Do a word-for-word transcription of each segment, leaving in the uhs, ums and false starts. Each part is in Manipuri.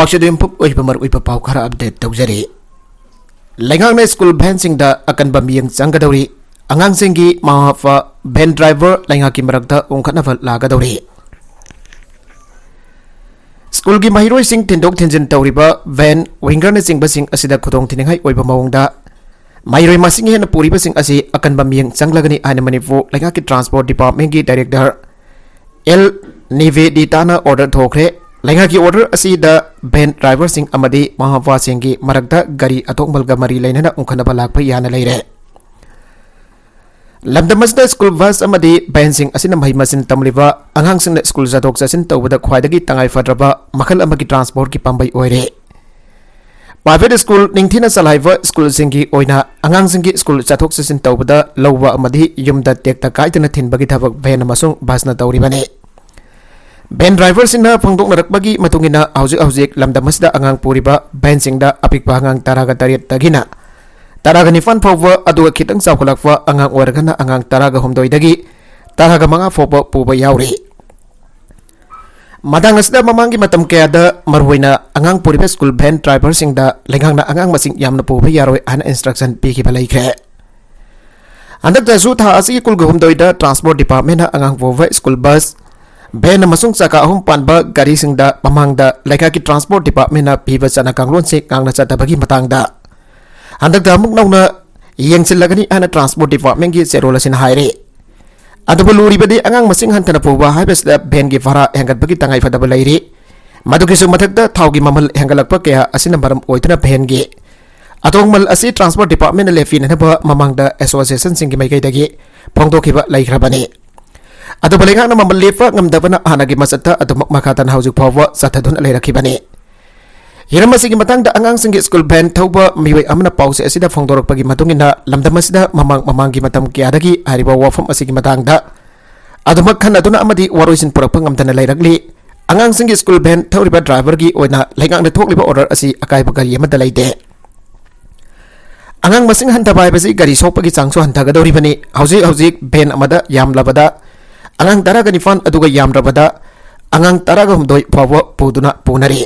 ꯄꯥꯎꯆꯦꯗꯣ ꯌꯨꯝꯐꯨꯞ ꯑꯣꯏꯕ ꯃꯔꯨꯑꯣꯏꯕ ꯄꯥꯎ ꯈꯔ ꯑꯞꯗꯦꯠ ꯇꯧꯖꯔꯤ꯫ ꯂꯩꯉꯥꯛꯅ ꯁ꯭ꯀꯨꯜ ꯚꯦꯟꯁꯤꯡꯗ ꯑꯀꯟꯕ ꯃꯤꯠꯌꯦꯡ ꯆꯪꯒꯗꯧꯔꯤ꯫ ꯑꯉꯥꯡꯁꯤꯡꯒꯤ ꯃꯃꯥ ꯃꯄꯥ ꯚꯦꯟ ꯗ꯭ꯔꯥꯏꯚꯔ ꯂꯩꯉꯥꯛꯀꯤ ꯃꯔꯛꯇ ꯎꯪꯈꯠꯅꯕ ꯂꯥꯛꯀꯗꯧꯔꯤ꯫ ꯁ꯭ꯀꯨꯜꯒꯤ ꯃꯍꯩꯔꯣꯏꯁꯤꯡ ꯊꯤꯟꯗꯣꯛ ꯊꯤꯟꯖꯤꯟ ꯇꯧꯔꯤꯕ ꯚꯦꯟ, ꯋꯤꯡꯒꯔꯅꯆꯤꯡꯕꯁꯤꯡ ꯑꯁꯤꯗ ꯈꯨꯗꯣꯡꯊꯤꯅꯤꯡꯉꯥꯏ ꯑꯣꯏꯕ ꯃꯑꯣꯡꯗ ꯃꯍꯩꯔꯣꯏ ꯃꯁꯤꯡ ꯍꯦꯟꯅ ꯄꯨꯔꯤꯕꯁꯤꯡ ꯑꯁꯤ ꯑꯀꯟꯕ ꯃꯤꯠꯌꯦꯡ ꯆꯪꯂꯒꯅꯤ ꯍꯥꯏꯅ ꯃꯅꯤꯄꯨꯔ ꯂꯩꯉꯥꯛꯀꯤ ꯇ꯭ꯔꯥꯟꯁꯄꯣꯔꯠ ꯗꯤꯄꯥꯔꯠꯃꯦꯟꯒꯤ ꯗꯥꯏꯔꯦꯛꯇꯔ ꯑꯦꯜ ꯅꯤꯚꯦꯗꯤꯇꯥꯅ ꯑꯣꯔꯗꯔ ꯊꯣꯛꯈ꯭ꯔꯦ꯫ ꯂꯩꯉꯥꯛꯀꯤ ꯑꯣꯔꯗꯔ ꯑꯁꯤꯗ ꯚꯦꯟ ꯗ꯭ꯔꯥꯏꯚꯔꯁꯤꯡ ꯑꯃꯗꯤ ꯃꯃꯥ ꯃꯄꯥꯁꯤꯡꯒꯤ ꯃꯔꯛꯇ ꯒꯥꯔꯤ ꯑꯇꯣꯡꯕꯒ ꯃꯔꯤ ꯂꯩꯅꯅ ꯎꯪꯈꯠꯅꯕ ꯂꯥꯛꯄ ꯌꯥꯅ ꯂꯩꯔꯦ꯫ ꯂꯝꯗꯝ ꯑꯁꯤꯗ ꯁ꯭ꯀꯨꯜ ꯕꯁ ꯑꯃꯗꯤ ꯚꯦꯟꯁꯤꯡ ꯑꯁꯤꯅ ꯃꯍꯩ ꯃꯁꯤꯡ ꯇꯝꯂꯤꯕ ꯑꯉꯥꯡꯁꯤꯡꯅ ꯁ꯭ꯀꯨꯜ ꯆꯠꯊꯣꯛ ꯆꯠꯁꯤꯟ ꯇꯧꯕꯗ ꯈ꯭ꯋꯥꯏꯗꯒꯤ ꯇꯉꯥꯏꯐꯗ꯭ꯔꯕ ꯃꯈꯜ ꯑꯃꯒꯤ ꯇ꯭ꯔꯥꯟꯁꯄꯣꯔꯠꯀꯤ ꯄꯥꯝꯕꯩ ꯑꯣꯏꯔꯦ꯫ ꯄ꯭ꯔꯥꯏꯚꯦꯠ ꯁ꯭ꯀꯨꯜ ꯅꯤꯡꯊꯤꯅ ꯆꯂꯥꯏꯕ ꯁ꯭ꯀꯨꯜꯁꯤꯡꯒꯤ ꯑꯣꯏꯅ ꯑꯉꯥꯡꯁꯤꯡꯒꯤ ꯁ꯭ꯀꯨꯜ ꯆꯠꯊꯣꯛ ꯆꯠꯁꯤꯟ ꯇꯧꯕꯗ ꯂꯧꯕ ꯑꯃꯗꯤ ꯌꯨꯝꯗ ꯇꯦꯛꯇ ꯀꯥꯏꯗꯅ ꯊꯤꯟꯕꯒꯤ ꯊꯕꯛ ꯚꯦꯟ ꯑꯃꯁꯨꯡ ꯕꯁꯅ ꯇꯧꯔꯤꯕꯅꯤ꯫ ꯚꯦꯟ ꯗ꯭ꯔꯥꯏꯚꯔꯁꯤꯡꯅ ꯐꯣꯡꯗꯣꯛꯅꯔꯛꯄꯒꯤ ꯃꯇꯨꯡ ꯏꯟꯅ ꯍꯧꯖꯤꯛ ꯍꯧꯖꯤꯛ ꯂꯝꯗꯝ ꯑꯁꯤꯗ ꯑꯉꯥꯡ ꯄꯨꯔꯤꯕ ꯚꯦꯟꯁꯤꯡꯗ ꯑꯄꯤꯛꯄ ꯑꯉꯥꯡ ꯇꯔꯥꯒ ꯇꯔꯦꯠꯇꯒꯤꯅ ꯇꯔꯥꯒ ꯅꯤꯄꯥꯟ ꯐꯥꯎꯕ, ꯑꯗꯨꯒ ꯈꯤꯇꯪ ꯆꯥꯎꯈꯠꯂꯛꯄ ꯑꯉꯥꯡ ꯑꯣꯏꯔꯒꯅ ꯑꯉꯥꯡ ꯇꯔꯥꯒ ꯍꯨꯝꯗꯣꯏꯗꯒꯤ ꯇꯔꯥꯒ ꯃꯉꯥ ꯐꯥꯎꯕ ꯄꯨꯕ ꯌꯥꯎꯔꯤ꯫ ꯃꯇꯥꯡ ꯑꯁꯤꯗ ꯃꯃꯥꯡꯒꯤ ꯃꯇꯝ ꯀꯌꯥꯗ ꯃꯔꯨꯑꯣꯏꯅ ꯑꯉꯥꯡ ꯄꯨꯔꯤꯕ ꯁ꯭ꯀꯨꯜ ꯚꯦꯟ ꯗ꯭ꯔꯥꯏꯚꯔꯁꯤꯡꯗ ꯂꯩꯉꯥꯛꯅ ꯑꯉꯥꯡ ꯃꯁꯤꯡ ꯌꯥꯝꯅ ꯄꯨꯕ ꯌꯥꯔꯣꯏ ꯍꯥꯏꯅ ꯏꯟꯁꯇ꯭ꯔꯛꯁꯟ ꯄꯤꯈꯤꯕ ꯂꯩꯈ꯭ꯔꯦ꯫ ꯍꯟꯗꯛꯇꯁꯨ ꯊꯥ ꯑꯁꯤꯒꯤ ꯀꯨꯟꯒ ꯍꯨꯝꯗꯣꯏꯗ ꯇ꯭ꯔꯥꯟꯁꯄꯣꯔꯠ ꯗꯤꯄꯥꯔꯠꯃꯦꯟꯅ ꯑꯉꯥꯡ ꯄꯨꯕ ꯁ꯭ꯀꯨꯜ ꯕꯁ, ꯚꯦꯟ ꯑꯃꯁꯨꯡ ꯆꯀꯥ ꯑꯍꯨꯝ ꯄꯥꯟꯕ ꯒꯥꯔꯤꯁꯤꯡꯗ ꯃꯃꯥꯡꯗ ꯂꯩꯉꯥꯛꯀꯤ ꯇ꯭ꯔꯥꯟꯁꯄꯣꯔꯠ ꯗꯤꯄꯥꯔꯠꯃꯦꯟꯅ ꯄꯤꯕ ꯆꯠꯅ ꯀꯥꯡꯂꯣꯟꯁꯤꯡ ꯉꯥꯛꯅ ꯆꯠꯇꯕꯒꯤ ꯃꯇꯥꯡꯗ ꯍꯟꯗꯛꯇ ꯑꯃꯨꯛ ꯅꯧꯅ ꯌꯦꯡꯁꯤꯜꯂꯒꯅꯤ ꯍꯥꯏꯅ ꯇ꯭ꯔꯥꯟꯁꯄꯣꯔꯠ ꯗꯤꯄꯥꯔꯠꯃꯦꯟꯒꯤ ꯆꯦꯔꯣꯜ ꯑꯁꯤꯅ ꯍꯥꯏꯔꯤ꯫ ꯑꯗꯨꯕꯨ ꯂꯨꯔꯤꯕꯗꯤ ꯑꯉꯥꯡ ꯃꯁꯤꯡ ꯍꯟꯊꯅ ꯄꯨꯕ ꯍꯥꯏꯕꯁꯤꯗ ꯚꯦꯟꯒꯤ ꯚꯔꯥ ꯍꯦꯟꯒꯠꯄꯒꯤ ꯇꯉꯥꯏꯐꯗꯕ ꯂꯩꯔꯤ꯫ ꯃꯗꯨꯒꯤꯁꯨ ꯃꯊꯛꯇ ꯊꯥꯎꯒꯤ ꯃꯃꯜ ꯍꯦꯟꯒꯠꯂꯛꯄ ꯀꯌꯥ ꯑꯁꯤꯅ ꯃꯔꯝ ꯑꯣꯏꯗꯨꯅ ꯚꯦꯟꯒꯤ ꯑꯇꯣꯡꯃꯜ ꯑꯁꯤ ꯇ꯭ꯔꯥꯟꯁꯄꯣꯔꯠ ꯗꯤꯄꯥꯔꯠꯃꯦꯟꯅ ꯂꯦꯞꯄꯤꯅꯅꯕ ꯃꯃꯥꯡꯗ ꯑꯦꯁꯣꯁꯤꯌꯦꯁꯟꯁꯤꯡꯒꯤ ꯃꯥꯏꯀꯩꯗꯒꯤ ꯐꯣꯡꯗꯣꯛꯈꯤꯕ ꯂꯩꯈ꯭ꯔꯕꯅꯤ꯫ ꯑꯗꯨꯕꯨ ꯂꯩꯉꯥꯛꯅ ꯃꯃꯜ ꯂꯦꯞꯄ ꯉꯝꯗꯕꯅ ꯍꯥꯟꯅꯒꯤ ꯃꯁꯛꯇ ꯑꯗꯨꯃꯛ ꯃꯈꯥ ꯇꯥꯅ ꯍꯧꯖꯤꯛ ꯐꯥꯎꯕ ꯆꯠꯊꯗꯨꯅ ꯂꯩꯔꯛꯈꯤꯕꯅꯤ꯫ ꯍꯤꯔꯝ ꯑꯁꯤꯒꯤ ꯃꯇꯥꯡꯗ ꯑꯉꯥꯡꯁꯤꯡꯒꯤ ꯁ꯭ꯀꯨꯜ ꯚꯦꯟ ꯊꯧꯕ ꯃꯤꯑꯣꯏ ꯑꯃꯅ ꯄꯥꯎꯆꯦ ꯑꯁꯤꯗ ꯐꯣꯡꯗꯣꯔꯛꯄꯒꯤ ꯃꯇꯨꯡ ꯏꯟꯅ, ꯂꯝꯗꯝ ꯑꯁꯤꯗ ꯃꯃꯥꯡ ꯃꯃꯥꯡꯒꯤ ꯃꯇꯝ ꯀꯌꯥꯗꯒꯤ ꯍꯥꯏꯔꯤꯕ ꯋꯥꯐꯝ ꯑꯁꯤꯒꯤ ꯃꯇꯥꯡꯗ ꯑꯗꯨꯃꯛ ꯈꯟꯅꯗꯨꯅ ꯑꯃꯗꯤ ꯋꯥꯔꯣꯏꯁꯤꯟ ꯄꯨꯔꯛꯄ ꯉꯝꯗꯅ ꯂꯩꯔꯛꯂꯤ꯫ ꯑꯉꯥꯡꯁꯤꯡꯒꯤ ꯁ꯭ꯀꯨꯜ ꯚꯦꯟ ꯊꯧꯔꯤꯕ ꯗ꯭ꯔꯥꯏꯚꯔꯒꯤ ꯑꯣꯏꯅ ꯂꯩꯉꯥꯛꯅ ꯊꯣꯛꯂꯤꯕ ꯑꯣꯔꯗꯔ ꯑꯁꯤ ꯑꯀꯥꯏꯕ ꯀꯔꯤ ꯑꯃꯠꯇ ꯂꯩꯇꯦ꯫ ꯑꯉꯥꯡ ꯃꯁꯤꯡ ꯍꯟꯊꯕ ꯍꯥꯏꯕꯁꯤ ꯒꯥꯔꯤ ꯁꯣꯛꯄꯒꯤ ꯆꯥꯡꯁꯨ ꯍꯟꯊꯒꯗꯧꯔꯤꯕꯅꯤ꯫ ꯍꯧꯖꯤꯛ ꯍꯧꯖꯤꯛ ꯚꯦꯟ ꯑꯃꯗ ꯌꯥꯝꯂꯕꯗ ꯑꯉꯥꯡ ꯇꯔꯥꯒ ꯅꯤꯄꯥꯟ, ꯑꯗꯨꯒ ꯌꯥꯝꯗ꯭ꯔꯕꯗ ꯑꯉꯥꯡ ꯇꯔꯥꯒ ꯍꯨꯝꯗꯣꯏ ꯐꯥꯎꯕ ꯄꯨꯗꯨꯅ ꯄꯨꯅꯔꯤ꯫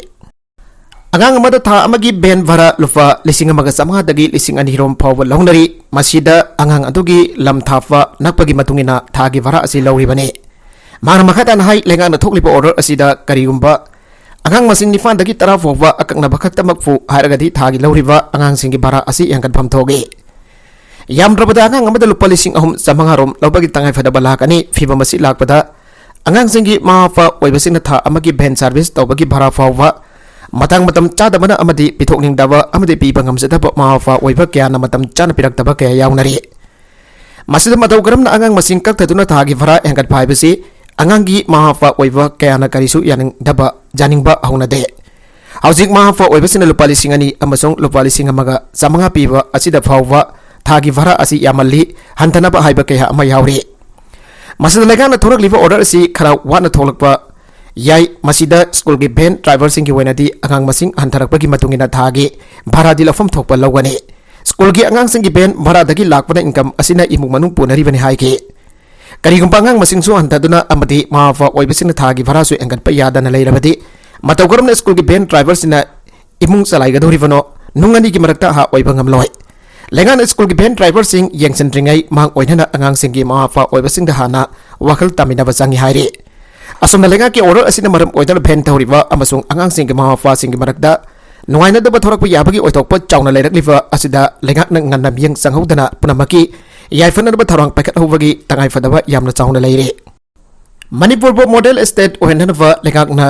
ꯑꯉꯥꯡ ꯑꯃꯗ ꯊꯥ ꯑꯃꯒꯤ ꯚꯦꯟ ꯚꯔꯥ ꯂꯨꯄꯥ ꯂꯤꯁꯤꯡ ꯑꯃꯒ ꯆꯥꯃꯉꯥꯗꯒꯤ ꯂꯤꯁꯤꯡ ꯑꯅꯤ ꯔꯣꯝ ꯐꯥꯎꯕ ꯂꯧꯅꯔꯤ꯫ ꯃꯁꯤꯗ ꯑꯉꯥꯡ ꯑꯗꯨꯒꯤ ꯂꯝ ꯊꯥꯞꯄ ꯅꯛꯄꯒꯤ ꯃꯇꯨꯡ ꯏꯟꯅ ꯊꯥꯒꯤ ꯚꯔꯥ ꯑꯁꯤ ꯂꯧꯔꯤꯕꯅꯤ꯫ ꯃꯍꯥꯛꯅ ꯃꯈꯥ ꯇꯥꯅ ꯍꯥꯏ, ꯂꯩꯉꯥꯛꯅ ꯊꯣꯛꯂꯤꯕ ꯑꯣꯔꯗꯔ ꯑꯁꯤꯗ ꯀꯔꯤꯒꯨꯝꯕ ꯑꯉꯥꯡ ꯃꯁꯤꯡ ꯅꯤꯄꯥꯟꯗꯒꯤ ꯇꯔꯥ ꯐꯥꯎꯕ ꯑꯀꯛꯅꯕ ꯈꯛꯇꯃꯛꯄꯨ ꯍꯥꯏꯔꯒꯗꯤ ꯊꯥꯒꯤ ꯂꯧꯔꯤꯕ ꯑꯉꯥꯡꯁꯤꯡꯒꯤ ꯚꯔꯥ ꯑꯁꯤ ꯍꯦꯟꯒꯠꯐꯝ ꯊꯣꯛꯏ꯫ ꯌꯥꯝꯗ꯭ꯔꯕꯗ ꯑꯉꯥꯡ ꯑꯃꯗ ꯂꯨꯄꯥ ꯂꯤꯁꯤꯡ ꯑꯍꯨꯝ ꯆꯥꯃꯉꯥ ꯔꯣꯝ ꯂꯧꯕꯒꯤ ꯇꯉꯥꯏꯐꯗꯕ ꯂꯥꯛꯀꯅꯤ꯫ ꯐꯤꯕꯝ ꯑꯁꯤ ꯂꯥꯛꯄꯗ ꯑꯉꯥꯡꯁꯤꯡꯒꯤ ꯃꯃꯥ ꯃꯄꯥ ꯑꯣꯏꯕꯁꯤꯡꯅ ꯊꯥ ꯑꯃꯒꯤ ꯚꯦꯟ ꯁꯥꯔꯚꯤꯁ ꯇꯧꯕꯒꯤ ꯚꯔꯥ ꯐꯥꯎꯕ ꯃꯇꯥꯡ ꯃꯇꯝ ꯆꯥꯗꯕꯅ ꯑꯃꯗꯤ ꯄꯤꯊꯣꯛꯅꯤꯡꯗꯕ ꯑꯃꯗꯤ ꯄꯤꯕ ꯉꯝꯖꯗꯕ ꯃꯃꯥ ꯃꯄꯥ ꯑꯣꯏꯕ ꯀꯌꯥꯅ ꯃꯇꯝ ꯆꯥꯅ ꯄꯤꯔꯛꯇꯕ ꯀꯌꯥ ꯌꯥꯎꯅꯔꯤ꯫ ꯃꯁꯤꯗ ꯃꯇꯧ ꯀꯔꯝꯅ ꯑꯉꯥꯡ ꯃꯁꯤꯡ ꯀꯛꯊꯗꯨꯅ ꯊꯥꯒꯤ ꯚꯔꯥ ꯍꯦꯟꯒꯠꯄ ꯍꯥꯏꯕꯁꯤ ꯑꯉꯥꯡꯒꯤ ꯃꯃꯥ ꯃꯄꯥ ꯑꯣꯏꯕ ꯀꯌꯥꯅ ꯀꯔꯤꯁꯨ ꯌꯥꯅꯤꯡꯗꯕ, ꯌꯥꯅꯤꯡꯕ ꯍꯧꯅꯗꯦ꯫ ꯍꯧꯖꯤꯛ ꯃꯃꯥ ꯃꯄꯥ ꯑꯣꯏꯕꯁꯤꯡꯅ ꯂꯨꯄꯥ ꯂꯤꯁꯤꯡ ꯑꯅꯤ ꯑꯃꯁꯨꯡ ꯂꯨꯄꯥ ꯂꯤꯁꯤꯡ ꯑꯃꯒ ꯆꯥꯃꯉꯥ ꯄꯤꯕ ꯑꯁꯤꯗ ꯐꯥꯎꯕ ꯊꯥꯒꯤ ꯚꯔꯥ ꯑꯁꯤ ꯌꯥꯝꯃꯜꯂꯤ, ꯍꯟꯊꯅꯕ ꯍꯥꯏꯕ ꯀꯌꯥ ꯑꯃ ꯌꯥꯎꯔꯤ꯫ ꯃꯁꯤꯗ ꯂꯩꯉꯥꯛꯅ ꯊꯣꯔꯛꯂꯤꯕ ꯑꯣꯔꯗꯔ ꯑꯁꯤ ꯈꯔ ꯋꯥꯅ ꯊꯣꯛꯂꯛꯄ ꯌꯥꯏ꯫ ꯃꯁꯤꯗ ꯁ꯭ꯀꯨꯜꯒꯤ ꯚꯦꯟ ꯗ꯭ꯔꯥꯏꯚꯔꯁꯤꯡꯒꯤ ꯑꯣꯏꯅꯗꯤ ꯑꯉꯥꯡ ꯃꯁꯤꯡ ꯍꯟꯊꯔꯛꯄꯒꯤ ꯃꯇꯨꯡ ꯏꯟꯅ ꯊꯥꯒꯤ ꯚꯔꯥꯗꯤ ꯂꯧꯐꯝ ꯊꯣꯛꯄ ꯂꯧꯒꯅꯤ꯫ ꯁ꯭ꯀꯨꯜꯒꯤ ꯑꯉꯥꯡꯁꯤꯡꯒꯤ ꯚꯦꯟ ꯚꯔꯥꯗꯒꯤ ꯂꯥꯛꯄꯅ ꯏꯟꯀꯝ ꯑꯁꯤꯅ ꯏꯃꯨꯡ ꯃꯅꯨꯡ ꯄꯨꯅꯔꯤꯕꯅꯤ ꯍꯥꯏꯈꯤ꯫ ꯀꯔꯤꯒꯨꯝꯕ ꯑꯉꯥꯡ ꯃꯁꯤꯡꯁꯨ ꯍꯟꯊꯗꯨꯅ ꯑꯃꯗꯤ ꯃꯃꯥ ꯃꯄꯥ ꯑꯣꯏꯕꯁꯤꯡꯅ ꯊꯥꯒꯤ ꯚꯔꯥꯁꯨ ꯍꯦꯟꯒꯠꯄ ꯌꯥꯗꯅ ꯂꯩꯔꯕꯗꯤ ꯃꯇꯧ ꯀꯔꯝꯅ ꯁ꯭ꯀꯨꯜꯒꯤ ꯚꯦꯟ ꯗ꯭ꯔꯥꯏꯚꯔꯁꯤꯡꯅ ꯏꯃꯨꯡ ꯆꯂꯥꯏꯒꯗꯧꯔꯤꯕꯅꯣ? ꯅꯨꯡ ꯑꯅꯤꯒꯤ ꯃꯔꯛꯇ ꯑꯍꯥ ꯑꯣꯏꯕ ꯉꯝꯂꯣꯏ꯫ ꯂꯩꯉꯥꯛꯅ ꯁ꯭ꯀꯨꯜꯒꯤ ꯚꯦꯟ ꯗ꯭ꯔꯥꯏꯚꯔꯁꯤꯡ ꯌꯦꯡꯁꯤꯟꯗ꯭ꯔꯤꯉꯩ ꯃꯥꯡ ꯑꯣꯏꯅꯅ ꯑꯉꯥꯡꯁꯤꯡꯒꯤ ꯃꯃꯥ ꯃꯄꯥ ꯑꯣꯏꯕꯁꯤꯡꯗ ꯍꯥꯟꯅ ꯋꯥꯈꯜ ꯇꯥꯃꯤꯟꯅꯕ ꯆꯪꯏ ꯍꯥꯏꯔꯤ꯫ ꯑꯁꯨꯝꯅ ꯂꯩꯉꯥꯛꯀꯤ ꯑꯣꯔꯗꯔ ꯑꯁꯤꯅ ꯃꯔꯝ ꯑꯣꯏꯗꯨꯅ ꯚꯦꯟ ꯊꯧꯔꯤꯕ ꯑꯃꯁꯨꯡ ꯑꯉꯥꯡꯁꯤꯡꯒꯤ ꯃꯃꯥ ꯃꯄꯥꯁꯤꯡꯒꯤ ꯃꯔꯛꯇ ꯅꯨꯡꯉꯥꯏꯅꯗꯕ ꯊꯣꯔꯛꯄ ꯌꯥꯕꯒꯤ ꯑꯣꯏꯊꯣꯛꯄ ꯆꯥꯎꯅ ꯂꯩꯔꯛꯂꯤꯕ ꯑꯁꯤꯗ ꯂꯩꯉꯥꯛꯅ ꯉꯟꯅ ꯃꯤꯠꯌꯦꯡ ꯆꯪꯍꯧꯗꯅ ꯄꯨꯝꯅꯃꯛꯀꯤ ꯌꯥꯏꯐꯅꯅꯕ ꯊꯧꯔꯥꯡ ꯄꯥꯏꯈꯠꯍꯧꯕꯒꯤ ꯇꯉꯥꯏꯐꯗꯕ ꯌꯥꯝꯅ ꯆꯥꯎꯅ ꯂꯩꯔꯦ꯫ ꯃꯅꯤꯄꯨꯔꯕꯨ ꯃꯣꯗꯦꯜ ꯁ꯭ꯇꯦꯠ ꯑꯣꯏꯍꯟꯅꯅꯕ ꯂꯩꯉꯥꯛꯅ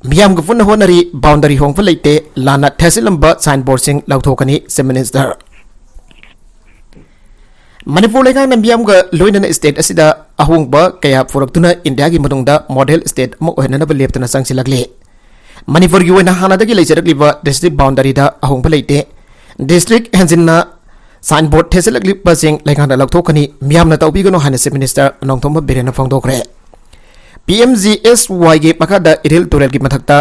ꯃꯤꯌꯥꯝꯒ ꯄꯨꯟꯅ ꯍꯣꯠꯅꯔꯤ, ꯕꯥꯎꯟꯗꯔꯤ ꯍꯣꯡꯕ ꯂꯩꯇꯦ, ꯂꯥꯟꯅ ꯊꯦꯠꯆꯤꯜꯂꯝꯕ ꯁꯥꯏꯟꯕꯣꯔꯗꯁꯤꯡ ꯂꯧꯊꯣꯛꯀꯅꯤ, ꯆꯤꯐ ꯃꯤꯅꯤꯁꯇꯔ꯫ ꯃꯅꯤꯄꯨꯔ ꯂꯩꯉꯥꯛꯅ ꯃꯤꯌꯥꯝꯒ ꯂꯣꯏꯅꯅ ꯁ꯭ꯇꯦꯠ ꯑꯁꯤꯗ ꯑꯍꯣꯡꯕ ꯀꯌꯥ ꯄꯨꯔꯛꯇꯨꯅ ꯏꯟꯗꯤꯌꯥꯒꯤ ꯃꯅꯨꯡꯗ ꯃꯣꯗꯦꯜ ꯁ꯭ꯇꯦꯠ ꯑꯃ ꯑꯣꯏꯍꯟꯅꯅꯕ ꯂꯦꯞꯇꯅ ꯆꯪꯁꯤꯜꯂꯛꯂꯤ꯫ ꯃꯅꯤꯄꯨꯔꯒꯤ ꯑꯣꯏꯅ ꯍꯥꯟꯅꯗꯒꯤ ꯂꯩꯖꯔꯛꯂꯤꯕ ꯗꯤꯁꯇ꯭ꯔꯤꯛ ꯕꯥꯎꯟꯗꯔꯤꯗ ꯑꯍꯣꯡꯕ ꯂꯩꯇꯦ꯫ ꯗꯤꯁꯇ꯭ꯔꯤꯛ ꯍꯦꯟꯖꯤꯟꯅ ꯁꯥꯏꯟꯕꯣꯔꯗ ꯊꯦꯠꯆꯜꯂꯛꯂꯤꯕꯁꯤꯡ ꯂꯩꯉꯥꯛꯅ ꯂꯧꯊꯣꯛꯀꯅꯤ, ꯃꯤꯌꯥꯝꯅ ꯇꯧꯕꯤꯒꯅꯨ ꯍꯥꯏꯅ ꯆꯤꯐ ꯃꯤꯅꯤꯁꯇꯔ ꯅꯣꯡꯊꯣꯝꯕꯝ ꯕꯤꯔꯦꯟꯅ ꯐꯣꯡꯗꯣꯛꯈ꯭ꯔꯦ꯫ ꯄꯤ ꯑꯦꯝ ꯖꯤ ꯑꯦꯁ ꯋꯥꯏꯒꯤ ꯃꯈꯥꯗ ꯏꯔꯤꯜ ꯇꯨꯔꯦꯜꯒꯤ ꯃꯊꯛꯇ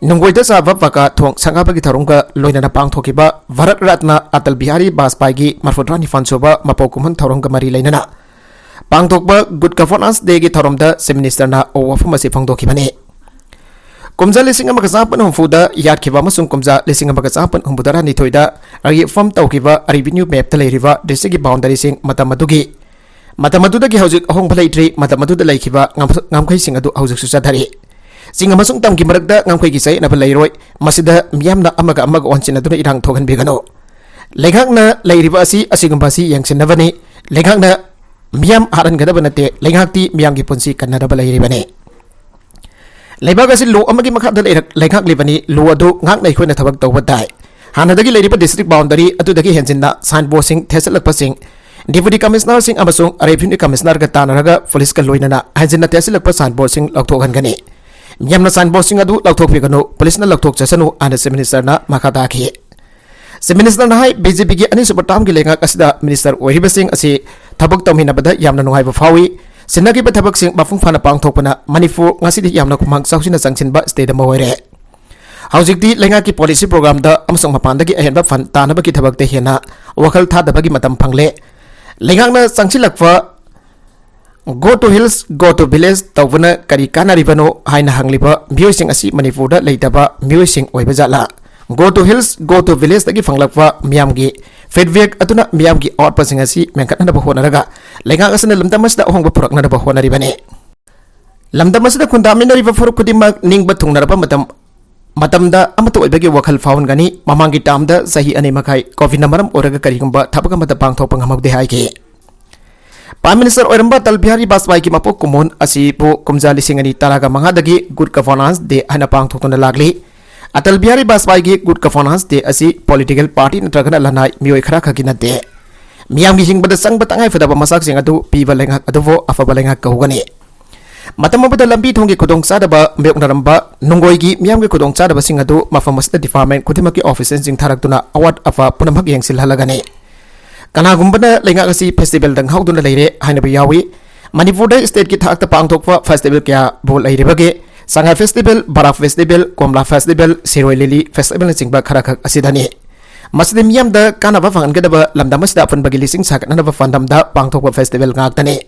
ꯅꯨꯡꯒꯣꯏꯗ ꯁꯥꯕ ꯄꯀꯥ ꯊꯣꯡ ꯁꯪꯒꯥꯕꯒꯤ ꯊꯧꯔꯝꯒ ꯂꯣꯏꯅꯅ ꯄꯥꯡꯊꯣꯛꯈꯤꯕ ꯚꯥꯔꯠ ꯔꯠꯅ ꯑꯇꯜ ꯕꯤꯍꯥꯔꯤ ꯕꯥꯖꯄꯥꯏꯒꯤ ꯃꯔꯐꯨꯇꯔꯥ ꯅꯤꯄꯥꯟ ꯁꯨꯕ ꯃꯄꯣꯛ ꯀꯨꯝꯍꯟ ꯊꯧꯔꯝꯒ ꯃꯔꯤ ꯂꯩꯅꯅ ꯄꯥꯡꯊꯣꯛꯄ ꯒꯨꯗ ꯒꯚꯔꯅꯥꯟꯁ ꯗꯦꯒꯤ ꯊꯧꯔꯝꯗ ꯆꯤꯐ ꯃꯤꯅꯤꯁꯇꯔꯅ ꯋꯥꯐꯝ ꯑꯁꯤ ꯐꯣꯡꯗꯣꯛꯈꯤꯕꯅꯤ꯫ ꯀꯨꯝꯖꯥ ꯂꯤꯁꯤꯡ ꯑꯃꯒ ꯆꯥꯃꯥꯄꯟ ꯍꯨꯝꯐꯨꯗ ꯌꯥꯠꯈꯤꯕ ꯑꯃꯁꯨꯡ ꯀꯨꯝꯖꯥ ꯂꯤꯁꯤꯡ ꯑꯃꯒ ꯆꯥꯃꯥꯄꯟ ꯍꯨꯝꯐꯨꯇꯔꯥꯅꯤꯊꯣꯏꯗ reference ꯇꯧꯈꯤꯕ revenue mapꯇ ꯂꯩꯔꯤꯕ districtꯀꯤ boundaryꯁꯤꯡ ꯃꯇꯝ ꯑꯗꯨꯒꯤ, ꯃꯇꯝ ꯑꯗꯨꯗꯒꯤ ꯍꯧꯖꯤꯛ ꯑꯍꯣꯡꯕ ꯂꯩꯇ꯭ꯔꯤ꯫ ꯃꯇꯝ ꯑꯗꯨꯗ ꯂꯩꯈꯤꯕ ꯉꯝ-, ꯉꯝꯈꯩꯁꯤꯡ ꯑꯗꯨ ꯍꯧꯖꯤꯛꯁꯨ ꯆꯠꯊꯔꯤ꯫ ꯆꯤꯡ ꯑꯃꯁꯨꯡ ꯇꯝꯒꯤ ꯃꯔꯛꯇ ꯉꯝꯈꯩꯒꯤ ꯆꯌꯦꯠꯅꯕ ꯂꯩꯔꯣꯏ꯫ ꯃꯁꯤꯗ ꯃꯤꯌꯥꯝꯅ ꯑꯃꯒ ꯑꯃꯒ ꯑꯣꯟꯁꯤꯟꯅꯗꯨꯅ ꯏꯔꯥꯡ ꯊꯣꯛꯍꯟꯕꯤꯒꯅꯨ꯫ ꯂꯩꯉꯥꯛꯅ ꯂꯩꯔꯤꯕ ꯑꯁꯤ ꯑꯁꯤꯒꯨꯝꯕ ꯑꯁꯤ ꯌꯦꯡꯁꯤꯟꯅꯕꯅꯤ꯫ ꯂꯩꯉꯥꯛꯅ ꯃꯤꯌꯥꯝ ꯍꯥꯠꯍꯟꯒꯗꯕ ꯅꯠꯇꯦ꯫ ꯂꯩꯉꯥꯛꯇꯤ ꯃꯤꯌꯥꯝꯒꯤ ꯄꯨꯟꯁꯤ ꯀꯟꯅꯅꯕ ꯂꯩꯔꯤꯕꯅꯤ꯫ ꯂꯩꯕꯥꯛ ꯑꯁꯤ law ꯑꯃꯒꯤ ꯃꯈꯥꯗ ꯂꯩꯔꯛ-, ꯂꯩꯉꯥꯛꯂꯤꯕꯅꯤ꯫ Law ꯑꯗꯨ ꯉꯥꯛꯅ ꯑꯩꯈꯣꯏꯅ ꯊꯕꯛ ꯇꯧꯕ ꯇꯥꯏ꯫ ꯍꯥꯟꯅꯗꯒꯤ ꯂꯩꯔꯤꯕ district boundary ꯑꯗꯨꯗꯒꯤ ꯍꯦꯟꯖꯤꯟꯅ signboardꯁꯤꯡ ꯊꯦꯠꯆꯜꯂꯛꯄꯁꯤꯡ, Deputy Commissionerꯁꯤꯡ ꯑꯃꯁꯨꯡ Revenue Commissionerꯒ ꯇꯥꯟꯅꯔꯒ policeꯀ ꯂꯣꯏꯅꯅ ꯍꯦꯟꯖꯤꯟꯅ ꯊꯦꯠꯆꯜꯂꯛꯄ signboardꯁꯤꯡ ꯂꯧꯊꯣꯛꯍꯟꯒꯅꯤ꯫ ꯃꯤꯌꯥꯝꯅ signboardꯁꯤꯡ ꯑꯗꯨ ꯂꯧꯊꯣꯛꯄꯤꯒꯅꯨ, policeꯅ ꯂꯧꯊꯣꯛꯆꯁꯅꯨ ꯍꯥꯏꯅ Chief Ministerꯅ ꯃꯈꯥ ꯇꯥꯈꯤ꯫ Chief Ministerꯅ ꯍꯥꯏ, BJPꯒꯤ ꯑꯅꯤꯁꯨꯕ termꯒꯤ ꯂꯩꯉꯥꯛ ꯑꯁꯤꯗ minister ꯑꯣꯏꯔꯤꯕꯁꯤꯡ ꯑꯁꯤ ꯊꯕꯛ ꯇꯧꯃꯤꯟꯅꯕꯗ ꯌꯥꯝꯅ ꯅꯨꯡꯉꯥꯏꯕ ꯐꯥꯎꯏ꯫ ꯁꯤꯟꯅꯈꯤꯕ ꯊꯕꯛꯁꯤꯡ ꯃꯄꯨꯡ ꯐꯥꯅ ꯄꯥꯡꯊꯣꯛꯄꯅ ꯃꯅꯤꯄꯨꯔ ꯉꯁꯤꯗꯤ ꯌꯥꯝꯅ ꯈꯨꯃꯥꯡ ꯆꯥꯎꯁꯤꯟꯅ ꯆꯪꯁꯤꯟꯕ state ꯑꯃ ꯑꯣꯏꯔꯦ꯫ ꯍꯧꯖꯤꯛꯇꯤ ꯂꯩꯉꯥꯛꯀꯤ policy programꯗ ꯑꯃꯁꯨꯡ ꯃꯄꯥꯟꯗꯒꯤ ꯑꯍꯦꯟꯕ fund ꯇꯥꯅꯕꯒꯤ ꯊꯕꯛꯇ ꯍꯦꯟꯅ ꯋꯥꯈꯜ ꯊꯥꯗꯕꯒꯤ ꯃꯇꯝ ꯐꯪꯂꯦ꯫ ꯂꯩꯉꯥꯛꯅ ꯆꯪꯁꯤꯜꯂꯛꯄ "Go to hills, go to village" ꯇꯧꯕꯅ ꯀꯔꯤ ꯀꯥꯟꯅꯔꯤꯕꯅꯣ ꯍꯥꯏꯅ ꯍꯪꯂꯤꯕ ꯃꯤꯑꯣꯏꯁꯤꯡ ꯑꯁꯤ ꯃꯅꯤꯄꯨꯔꯗ ꯂꯩꯇꯕ ꯃꯤꯑꯣꯏꯁꯤꯡ ꯑꯣꯏꯕ ꯖꯥꯠꯂꯥ? "Go to hills, go to villageꯇꯒꯤ ꯐꯪꯂꯛꯄ ꯃꯤꯌꯥꯝꯒꯤ feedback ꯑꯗꯨꯅ ꯃꯤꯌꯥꯝꯒꯤ ꯑꯋꯥꯠꯄꯁꯤꯡ ꯑꯁꯤ ꯃꯦꯟꯈꯠꯅꯅꯕ ꯍꯣꯠꯅꯔꯒ ꯂꯩꯉꯥꯛ ꯑꯁꯤꯅ ꯂꯝꯗꯝ ꯑꯁꯤꯗ ꯑꯍꯣꯡꯕ ꯄꯨꯔꯛꯅꯅꯕ ꯍꯣꯠꯅꯔꯤꯕꯅꯤ꯫ ꯂꯝꯗꯝ ꯑꯁꯤꯗ ꯈꯨꯟꯗꯥꯃꯤꯟꯅꯔꯤꯕ ꯐꯨꯔꯨꯞ ꯈꯨꯗꯤꯡꯃꯛ ꯅꯤꯡꯕ ꯊꯨꯡꯅꯔꯕ ꯃꯇꯝ, ꯃꯇꯝꯗ ꯑꯃꯠꯇ ꯑꯣꯏꯕꯒꯤ ꯋꯥꯈꯜ ꯐꯥꯎꯍꯟꯒꯅꯤ꯫ ꯃꯃꯥꯡꯒꯤ termꯗ ꯆꯍꯤ ꯑꯅꯤ ꯃꯈꯥꯏ COVIDꯅ ꯃꯔꯝ ꯑꯣꯏꯔꯒ ꯀꯔꯤꯒꯨꯝꯕ ꯊꯕꯛ ꯑꯃꯠꯇ ꯄꯥꯡꯊꯣꯛꯄ ꯉꯝꯍꯧꯗꯦ" ꯍꯥꯏꯈꯤ꯫ Prime Minister ꯑꯣꯏꯔꯝꯕ ꯑꯇꯜ ꯕꯤꯍꯥꯔꯤ ꯕꯥꯖꯄꯥꯏꯒꯤ ꯃꯄꯣꯛ ꯀꯨꯝꯑꯣꯟ ꯑꯁꯤꯕꯨ ꯀꯨꯝꯖꯥ ꯂꯤꯁꯤꯡ ꯑꯅꯤ ꯇꯔꯥꯒ ꯃꯉꯥꯗꯒꯤ Good Governance Day ꯍꯥꯏꯅ ꯄꯥꯡꯊꯣꯛꯇꯨꯅ ꯂꯥꯛꯂꯤ꯫ Atal Bihari ꯕꯥꯖꯄꯥꯏꯒꯤ Good Governance Day ꯑꯁꯤ political party ꯅꯠꯇ꯭ꯔꯒꯅ ꯂꯅꯥꯏ ꯃꯤꯑꯣꯏ ꯈꯔ ꯈꯛꯀꯤ ꯅꯠꯇꯦ꯫ ꯃꯤꯌꯥꯝꯒꯤ ꯍꯤꯡꯕꯗ ꯆꯪꯕ ꯇꯉꯥꯏꯐꯗꯕ ꯃꯁꯛꯁꯤꯡ ꯑꯗꯨ ꯄꯤꯕ ꯂꯩꯉꯥꯛ ꯑꯗꯨꯕꯨ ꯑꯐꯕ ꯂꯩꯉꯥꯛ ꯀꯧꯒꯅꯤ꯫ ꯃꯇꯝ ꯑꯃꯗ ꯂꯝꯕꯤ ꯊꯣꯡꯒꯤ ꯈꯨꯗꯣꯡꯆꯥꯗꯕ ꯃꯥꯌꯣꯛꯅꯔꯝꯕ, ꯅꯨꯡꯒꯣꯏꯒꯤ ꯃꯤꯌꯥꯝꯒꯤ ꯈꯨꯗꯣꯡꯆꯥꯗꯕꯁꯤꯡ ꯑꯗꯨ ꯃꯐꯝ ꯑꯁꯤꯗ department ꯈꯨꯗꯤꯡꯃꯛꯀꯤ officerꯁꯤꯡ ꯊꯥꯔꯛꯇꯨꯅ ꯑꯋꯥꯠ ꯑꯄꯥ ꯄꯨꯝꯅꯃꯛ ꯌꯦꯡꯁꯤꯜꯍꯜꯂꯒꯅꯤ꯫ ꯀꯅꯥꯒꯨꯝꯕꯅ ꯂꯩꯉꯥꯛ ꯑꯁꯤ festivalꯗ ꯉꯥꯎꯗꯨꯅ ꯂꯩꯔꯦ ꯍꯥꯏꯅꯕ ꯌꯥꯎꯏ꯫ ꯃꯅꯤꯄꯨꯔꯗ stateꯀꯤ ꯊꯥꯛꯇ ꯄꯥꯡꯊꯣꯛꯄ festival ꯀꯌꯥꯕꯨ ꯂꯩꯔꯤꯕꯒꯦ? ꯁꯉꯥꯏ festival, ꯕꯔꯥꯛ festival, ꯀꯣꯝꯂꯥ festival, ꯁꯤꯔꯣꯏ ꯂꯤꯂꯤ festivalꯅꯆꯤꯡꯕ ꯈꯔꯈꯛ ꯑꯁꯤꯗꯅꯤ꯫ ꯃꯁꯤꯗ ꯃꯤꯌꯥꯝꯗ ꯀꯥꯟꯅꯕ ꯐꯪꯍꯟꯒꯗꯕ, ꯂꯝꯗꯝ ꯑꯁꯤꯗ ꯑꯄꯨꯟꯕꯒꯤ ꯂꯤꯁꯤꯡ ꯁꯥꯒꯠꯅꯅꯕ ꯄꯥꯟꯗꯝꯗ ꯄꯥꯡꯊꯣꯛꯄ festival ꯉꯥꯛꯇꯅꯤ꯫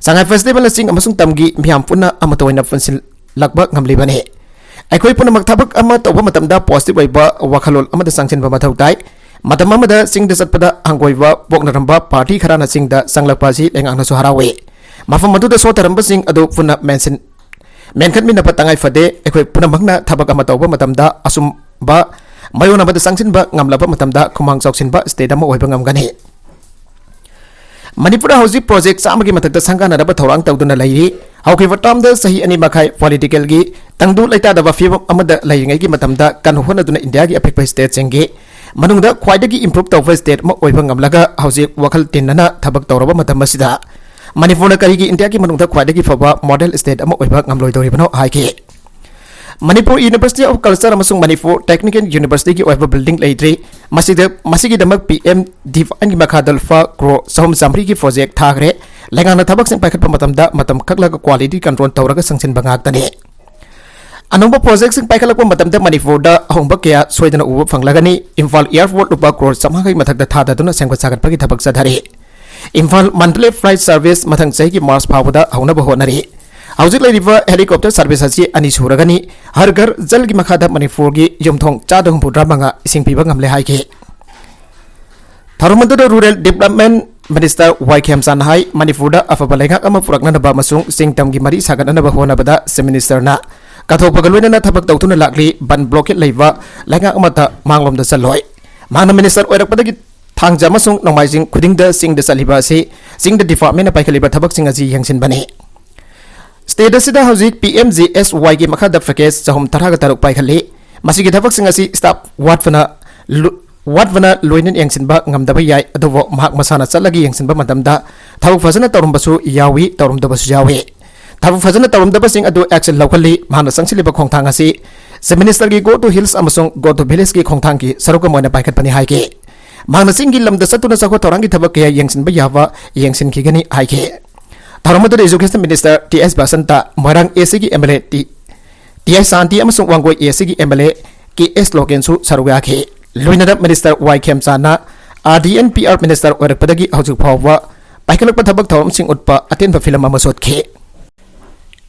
ꯁꯉꯥꯏ festivalꯅ ꯆꯤꯡ ꯑꯃꯁꯨꯡ ꯇꯝꯒꯤ ꯃꯤꯌꯥꯝ ꯄꯨꯟꯅ ꯑꯃꯠꯇ ꯑꯣꯏꯅ ꯄꯨꯟꯁꯤꯜꯂꯛꯄ ꯉꯝꯂꯤꯕꯅꯤ꯫ ꯑꯩꯈꯣꯏ ꯄꯨꯝꯅꯃꯛ ꯊꯕꯛ ꯑꯃ ꯇꯧꯕ ꯃꯇꯝꯗ positive ꯑꯣꯏꯕ ꯋꯥꯈꯜꯂꯣꯟ ꯑꯃꯗ ꯆꯪꯁꯤꯟꯕ ꯃꯊꯧ ꯇꯥꯏ꯫ ꯃꯇꯝ ꯑꯃꯗ ꯆꯤꯡꯗ ꯆꯠꯄꯗ ꯍꯪꯒꯣꯏꯕ ꯄꯣꯛꯅꯔꯝꯕ party ꯈꯔꯅ ꯆꯤꯡꯗ ꯆꯪꯂꯛꯄ ꯑꯁꯤ ꯂꯩꯉꯥꯛꯅꯁꯨ ꯍꯔꯥꯎꯏ꯫ ꯃꯐꯝ ꯑꯗꯨꯗ ꯁꯣꯠꯊꯔꯝꯕꯁꯤꯡ ꯑꯗꯨ ꯄꯨꯟꯅ mention ꯃꯦꯟꯈꯠꯃꯤꯟꯅꯕ ꯇꯉꯥꯏ ꯐꯗꯦ꯫ ꯑꯩꯈꯣꯏ ꯄꯨꯝꯅꯃꯛꯅ ꯊꯕꯛ ꯑꯃ ꯇꯧꯕ ꯃꯇꯝꯗ ꯑꯆꯨꯝꯕ ꯃꯥꯏꯑꯣꯟ ꯑꯃꯗ ꯆꯪꯁꯤꯟꯕ ꯉꯝꯂꯕ ꯃꯇꯝꯗ ꯈꯨꯃꯥꯡ ꯆꯥꯎꯁꯤꯟꯕ state ꯑꯃ ꯑꯣꯏꯕ ꯉꯝꯒꯅꯤ꯫ ꯃꯅꯤꯄꯨꯔꯗ ꯍꯧꯖꯤꯛ project ꯆꯥꯝꯃꯒꯤ ꯃꯊꯛꯇ ꯁꯪꯒꯥꯅꯅꯕ ꯊꯧꯔꯥꯡ ꯇꯧꯗꯨꯅ ꯂꯩꯔꯤ꯫ ꯍꯧꯈꯤꯕ termꯗ ꯆꯍꯤ ꯑꯅꯤ ꯃꯈꯥꯏ politicalꯒꯤ ꯇꯪꯗꯨ ꯂꯩꯇꯥꯗꯕ ꯐꯤꯕꯝ ꯑꯃꯗ ꯂꯩꯔꯤꯉꯩꯒꯤ ꯃꯇꯝꯗ ꯀꯟꯅ ꯍꯣꯠꯅꯗꯨꯅ Indiaꯒꯤ ꯑꯄꯤꯛꯄ stateꯁꯤꯡꯒꯤ ꯃꯅꯨꯡꯗ ꯈ꯭ꯋꯥꯏꯗꯒꯤ improve ꯇꯧꯕ state ꯑꯃ ꯑꯣꯏꯕ ꯉꯝꯂꯒ ꯍꯧꯖꯤꯛ ꯋꯥꯈꯜ ꯇꯤꯟꯅꯅ ꯊꯕꯛ ꯇꯧꯔꯕ ꯃꯇꯝ ꯑꯁꯤꯗ ꯃꯅꯤꯄꯨꯔꯅ ꯀꯔꯤꯒꯤ Indiaꯒꯤ ꯃꯅꯨꯡꯗ ꯈ꯭ꯋꯥꯏꯗꯒꯤ ꯐꯕ model state ꯑꯃ ꯑꯣꯏꯕ ꯉꯝꯂꯣꯏꯗꯧꯔꯤꯕꯅꯣ ꯍꯥꯏꯈꯤ꯫ ꯃꯅꯤꯄꯨꯔ University of Culture ꯑꯃꯁꯨꯡ ꯃꯅꯤꯄꯨꯔ Technical Universityꯒꯤ ꯑꯣꯏꯕ building ꯂꯩꯇ꯭ꯔꯤ꯫ ꯃꯁꯤꯗ, ꯃꯁꯤꯒꯤꯗꯃꯛ P M DIFANꯒꯤ ꯃꯈꯥꯗ ꯂꯨꯄꯥ ꯀ꯭ꯔꯣꯔ ꯆꯍꯨꯝ ꯆꯥꯃꯔꯤꯒꯤ project ꯊꯥꯈ꯭ꯔꯦ꯫ ꯂꯩꯉꯥꯛꯅ ꯊꯕꯛꯁꯤꯡ ꯄꯥꯏꯈꯠꯄ ꯃꯇꯝꯗ ꯃꯇꯝ ꯀꯛꯂꯒ quality control ꯇꯧꯔꯒ ꯆꯪꯁꯤꯟꯕ ꯉꯥꯛꯇꯅꯤ꯫ ꯑꯅꯧꯕ projectꯁꯤꯡ ꯄꯥꯏꯈꯠꯂꯛꯄ ꯃꯇꯝꯗ ꯃꯅꯤꯄꯨꯔꯗ ꯑꯍꯣꯡꯕ ꯀꯌꯥ ꯁꯣꯏꯗꯅ ꯎꯕ ꯐꯪꯂꯒꯅꯤ꯫ ꯏꯝꯐꯥꯜ airport ꯂꯨꯄꯥ ꯀ꯭ꯔꯣꯔ ꯆꯥꯝꯃꯉꯥꯒꯤ ꯃꯊꯛꯇ ꯊꯥꯗꯗꯨꯅ ꯁꯦꯝꯒꯠ ꯁꯥꯒꯠꯄꯒꯤ ꯊꯕꯛ ꯆꯠꯊꯔꯤ꯫ ꯏꯝꯐꯥꯜ ꯃꯟꯗꯂꯦ flight service ꯃꯊꯪ ꯆꯍꯤꯒꯤ March ꯐꯥꯎꯕꯗ ꯍꯧꯅꯕ ꯍꯣꯠꯅꯔꯤ꯫ ꯍꯧꯖꯤꯛ ꯂꯩꯔꯤꯕ helicopter service ꯑꯁꯤ ꯑꯅꯤ ꯁꯨꯔꯒꯅꯤ꯫ ꯍꯔ ꯘꯔ ꯖꯜꯒꯤ ꯃꯈꯥꯗ ꯃꯅꯤꯄꯨꯔꯒꯤ ꯌꯨꯝꯊꯣꯡ ꯆꯥꯗ ꯍꯨꯝꯐꯨꯇꯔꯥ ꯃꯉꯥ ꯏꯁꯤꯡ ꯄꯤꯕ ꯉꯝꯂꯦ ꯍꯥꯏꯈꯤ꯫ ꯊꯧꯔꯝ ꯑꯗꯨꯗ Rural Development Minister ꯋꯥꯏ ꯈꯦꯝꯆꯥꯟꯅ ꯍꯥꯏ, ꯃꯅꯤꯄꯨꯔꯗ ꯑꯐꯕ ꯂꯩꯉꯥꯛ ꯑꯃ ꯄꯨꯔꯛꯅꯅꯕ ꯑꯃꯁꯨꯡ ꯆꯤꯡ ꯇꯝꯒꯤ ꯃꯔꯤ ꯁꯥꯒꯠꯅꯅꯕ ꯍꯣꯠꯅꯕꯗ Chief Ministerꯅ ꯀꯠꯊꯣꯛꯄꯒ ꯂꯣꯏꯅꯅ ꯊꯕꯛ ꯇꯧꯗꯨꯅ ꯂꯥꯛꯂꯤ꯫ ꯕꯟ blockade ꯂꯩꯕ ꯂꯩꯉꯥꯛ ꯑꯃꯠꯇ ꯃꯥꯡꯂꯣꯝꯗ ꯆꯠꯂꯣꯏ꯫ ꯃꯍꯥꯛꯅ minister ꯑꯣꯏꯔꯛꯄꯗꯒꯤ ꯊꯥꯡꯖ ꯑꯃꯁꯨꯡ ꯅꯣꯡꯃꯥꯏꯖꯤꯡ ꯈꯨꯗꯤꯡꯗ ꯆꯤꯡꯗ ꯆꯠꯂꯤꯕ ꯑꯁꯤ ꯆꯤꯡꯗ departmentꯅ ꯄꯥꯏꯈꯠꯂꯤꯕ ꯊꯕꯛꯁꯤꯡ ꯑꯁꯤ ꯌꯦꯡꯁꯤꯟꯕꯅꯤ꯫ State ꯑꯁꯤꯗ ꯍꯧꯖꯤꯛ P M G S Yꯒꯤ ꯃꯈꯥꯗ package ꯆꯍꯨꯝ ꯇꯔꯥꯒ ꯇꯔꯨꯛ ꯄꯥꯏꯈꯠꯂꯤ꯫ ꯃꯁꯤꯒꯤ ꯊꯕꯛꯁꯤꯡ ꯑꯁꯤ staff ꯋꯥꯠꯄꯅ ꯂꯨ-, ꯋꯥꯠꯄꯅ ꯂꯣꯏꯅ ꯌꯦꯡꯁꯤꯟꯕ ꯉꯝꯗꯕ ꯌꯥꯏ, ꯑꯗꯨꯕꯨ ꯃꯍꯥꯛ ꯃꯁꯥꯅ ꯆꯠꯂꯒ ꯌꯦꯡꯁꯤꯟꯕ ꯃꯇꯝꯗ ꯊꯕꯛ ꯐꯖꯅ ꯇꯧꯔꯝꯕꯁꯨ ꯌꯥꯎꯏ, ꯇꯧꯔꯝꯗꯕꯁꯨ ꯌꯥꯎꯏ꯫ ꯊꯕꯛ ꯐꯖꯅ ꯇꯧꯔꯝꯗꯕꯁꯤꯡ ꯑꯗꯨ action ꯂꯧꯈꯠꯂꯤ꯫ ꯃꯍꯥꯛꯅ ꯆꯪꯁꯤꯜꯂꯤꯕ ꯈꯣꯡꯊꯥꯡ ꯑꯁꯤ Chief Ministerꯒꯤ Go to Hills ꯑꯃꯁꯨꯡ Go to Villageꯀꯤ ꯈꯣꯡꯊꯥꯡꯒꯤ ꯁꯔꯨꯛ ꯑꯃ ꯑꯣꯏꯅ ꯄꯥꯏꯈꯠꯄꯅꯤ ꯍꯥꯏꯈꯤ꯫ ꯃꯍꯥꯛꯅ ꯆꯤꯡꯒꯤ ꯂꯝꯗ ꯆꯠꯇꯨꯅ ꯆꯥꯎꯈꯠ ꯊꯧꯔꯥꯡꯒꯤ ꯊꯕꯛ ꯀꯌꯥ ꯌꯦꯡꯁꯤꯟꯕ ꯌꯥꯕ ꯌꯦꯡꯁꯤꯟꯈꯤꯒꯅꯤ ꯍꯥꯏꯈꯤ꯫ ꯊꯧꯔꯝ ꯑꯗꯨꯗ Education Minister T S Basanta, Moirang A Cꯒꯤ M L A T, T I ꯁꯥꯟꯇꯤ ꯑꯃꯁꯨꯡ Wangoi A Cꯒꯤ M L A K S ꯂꯣꯀꯦꯟꯁꯨ ꯁꯔꯨꯛ ꯌꯥꯈꯤ꯫ ꯂꯣꯏꯅꯅ Minister ꯋꯥꯏ ꯈꯦꯝꯆꯥꯟꯅ R D N P R Minister ꯑꯣꯏꯔꯛꯄꯗꯒꯤ ꯍꯧꯖꯤꯛ ꯐꯥꯎꯕ ꯄꯥꯏꯈꯠꯂꯛꯄ ꯊꯕꯛ ꯊꯧꯔꯝꯁꯤꯡ ꯎꯠꯄ ꯑꯇꯦꯟꯕ film ꯑꯃꯁꯨ ꯎꯠꯈꯤ꯫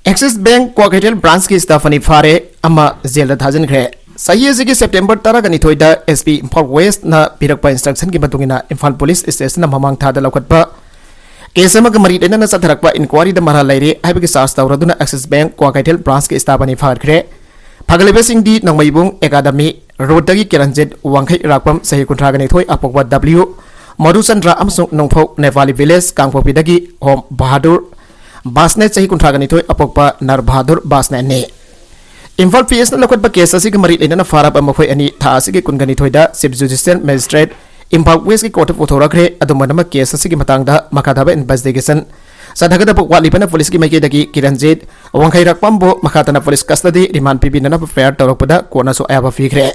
Axis Bank Kwakeithel Branchꯀꯤ staff ꯑꯅꯤ ꯐꯥꯔꯦ꯫ ꯑꯃ ꯖꯦꯜꯗ ꯊꯥꯖꯤꯟꯈ꯭ꯔꯦ꯫ ꯆꯍꯤ ꯑꯁꯤꯒꯤ ꯁꯦꯞꯇꯦꯝꯕꯔ ꯇꯔꯥꯒ ꯅꯤꯊꯣꯏꯗ SP ꯏꯝꯐꯥꯜ ꯋꯦꯁꯅ ꯄꯤꯔꯛꯄ instructionꯒꯤ ꯃꯇꯨꯡ ꯏꯟꯅ ꯏꯝꯐꯥꯜ ꯄꯨꯂꯤꯁ ꯁ꯭ꯇꯦꯁꯟꯅ ꯃꯃꯥꯡ ꯊꯥꯗ ꯂꯧꯈꯠꯄ ꯀꯦꯁ ꯑꯃꯒ ꯃꯔꯤ ꯂꯩꯅꯅ ꯆꯠꯊꯔꯛꯄ inquiryꯗ ꯃꯔꯥꯜ ꯂꯩꯔꯦ ꯍꯥꯏꯕꯒꯤ charge ꯇꯧꯔꯗꯨꯅ Axis Bank Kwakeithel branchꯀꯤ staff ꯑꯅꯤ ꯐꯥꯒꯠꯈ꯭ꯔꯦ꯫ ꯐꯒꯠꯂꯤꯕꯁꯤꯡꯗꯤ ꯅꯣꯡꯃꯩꯕꯨꯡ Academy roadꯇꯒꯤ ꯀꯤꯔꯟꯖꯤꯠ ꯋꯥꯡꯈꯩ ꯔꯥꯛꯄꯝ ꯆꯍꯤ ꯀꯨꯟꯊ꯭ꯔꯥꯒ ꯅꯤꯊꯣꯏ ꯑꯄꯣꯛꯄ W ꯃꯙꯨꯆꯟꯗ꯭ꯔ ꯑꯃꯁꯨꯡ ꯅꯣꯡꯐꯧ ꯅꯦꯄꯥꯂꯤ village ꯀꯥꯡꯄꯣꯛꯄꯤꯗꯒꯤ ꯍꯣꯝ ꯕꯍꯥꯗꯨꯔ ꯕꯥꯁꯅꯦꯠ ꯆꯍꯤ ꯀꯨꯟꯊ꯭ꯔꯥꯒ ꯅꯤꯊꯣꯏ ꯑꯄꯣꯛꯄ ꯅꯔ ꯕꯍꯥꯗꯨꯔ ꯕꯥꯁꯅꯦꯠꯅꯤ꯫ ꯏꯝꯐꯥꯜ PSꯅ ꯂꯧꯈꯠꯄ ꯀꯦꯁ ꯑꯁꯤꯒ ꯃꯔꯤ ꯂꯩꯅꯅ ꯐꯥꯔꯕ ꯃꯈꯣꯏ ꯑꯅꯤ ꯊꯥ ꯑꯁꯤꯒꯤ ꯀꯨꯟꯒ ꯅꯤꯊꯣꯏꯗ Chief Judicial Magistrate ꯏꯝꯐꯥꯜ Westꯀꯤ courtꯇ ꯄꯨꯊꯣꯔꯛꯈ꯭ꯔꯦ꯫ ꯑꯗꯨꯝ ꯑꯣꯏꯅꯃꯛ ꯀꯦꯁ ꯑꯁꯤꯒꯤ ꯃꯇꯥꯡꯗ ꯃꯈꯥ ꯇꯥꯕ investigation ꯆꯠꯊꯒꯗꯕ ꯋꯥꯠꯂꯤꯕꯅ ꯄꯨꯂꯤꯁꯀꯤ ꯃꯥꯏꯀꯩꯗꯒꯤ ꯀꯤꯔꯟꯖꯤꯠ ꯋꯥꯡꯈꯩꯔꯥꯛꯄꯝꯕꯨ ꯃꯈꯥ ꯇꯥꯅ ꯄꯨꯂꯤꯁ custody remand ꯄꯤꯕꯤꯅꯅꯕ fire ꯇꯧꯔꯛꯄꯗ ꯀꯣꯔꯠꯅꯁꯨ ꯑꯌꯥꯕ ꯄꯤꯈ꯭ꯔꯦ꯫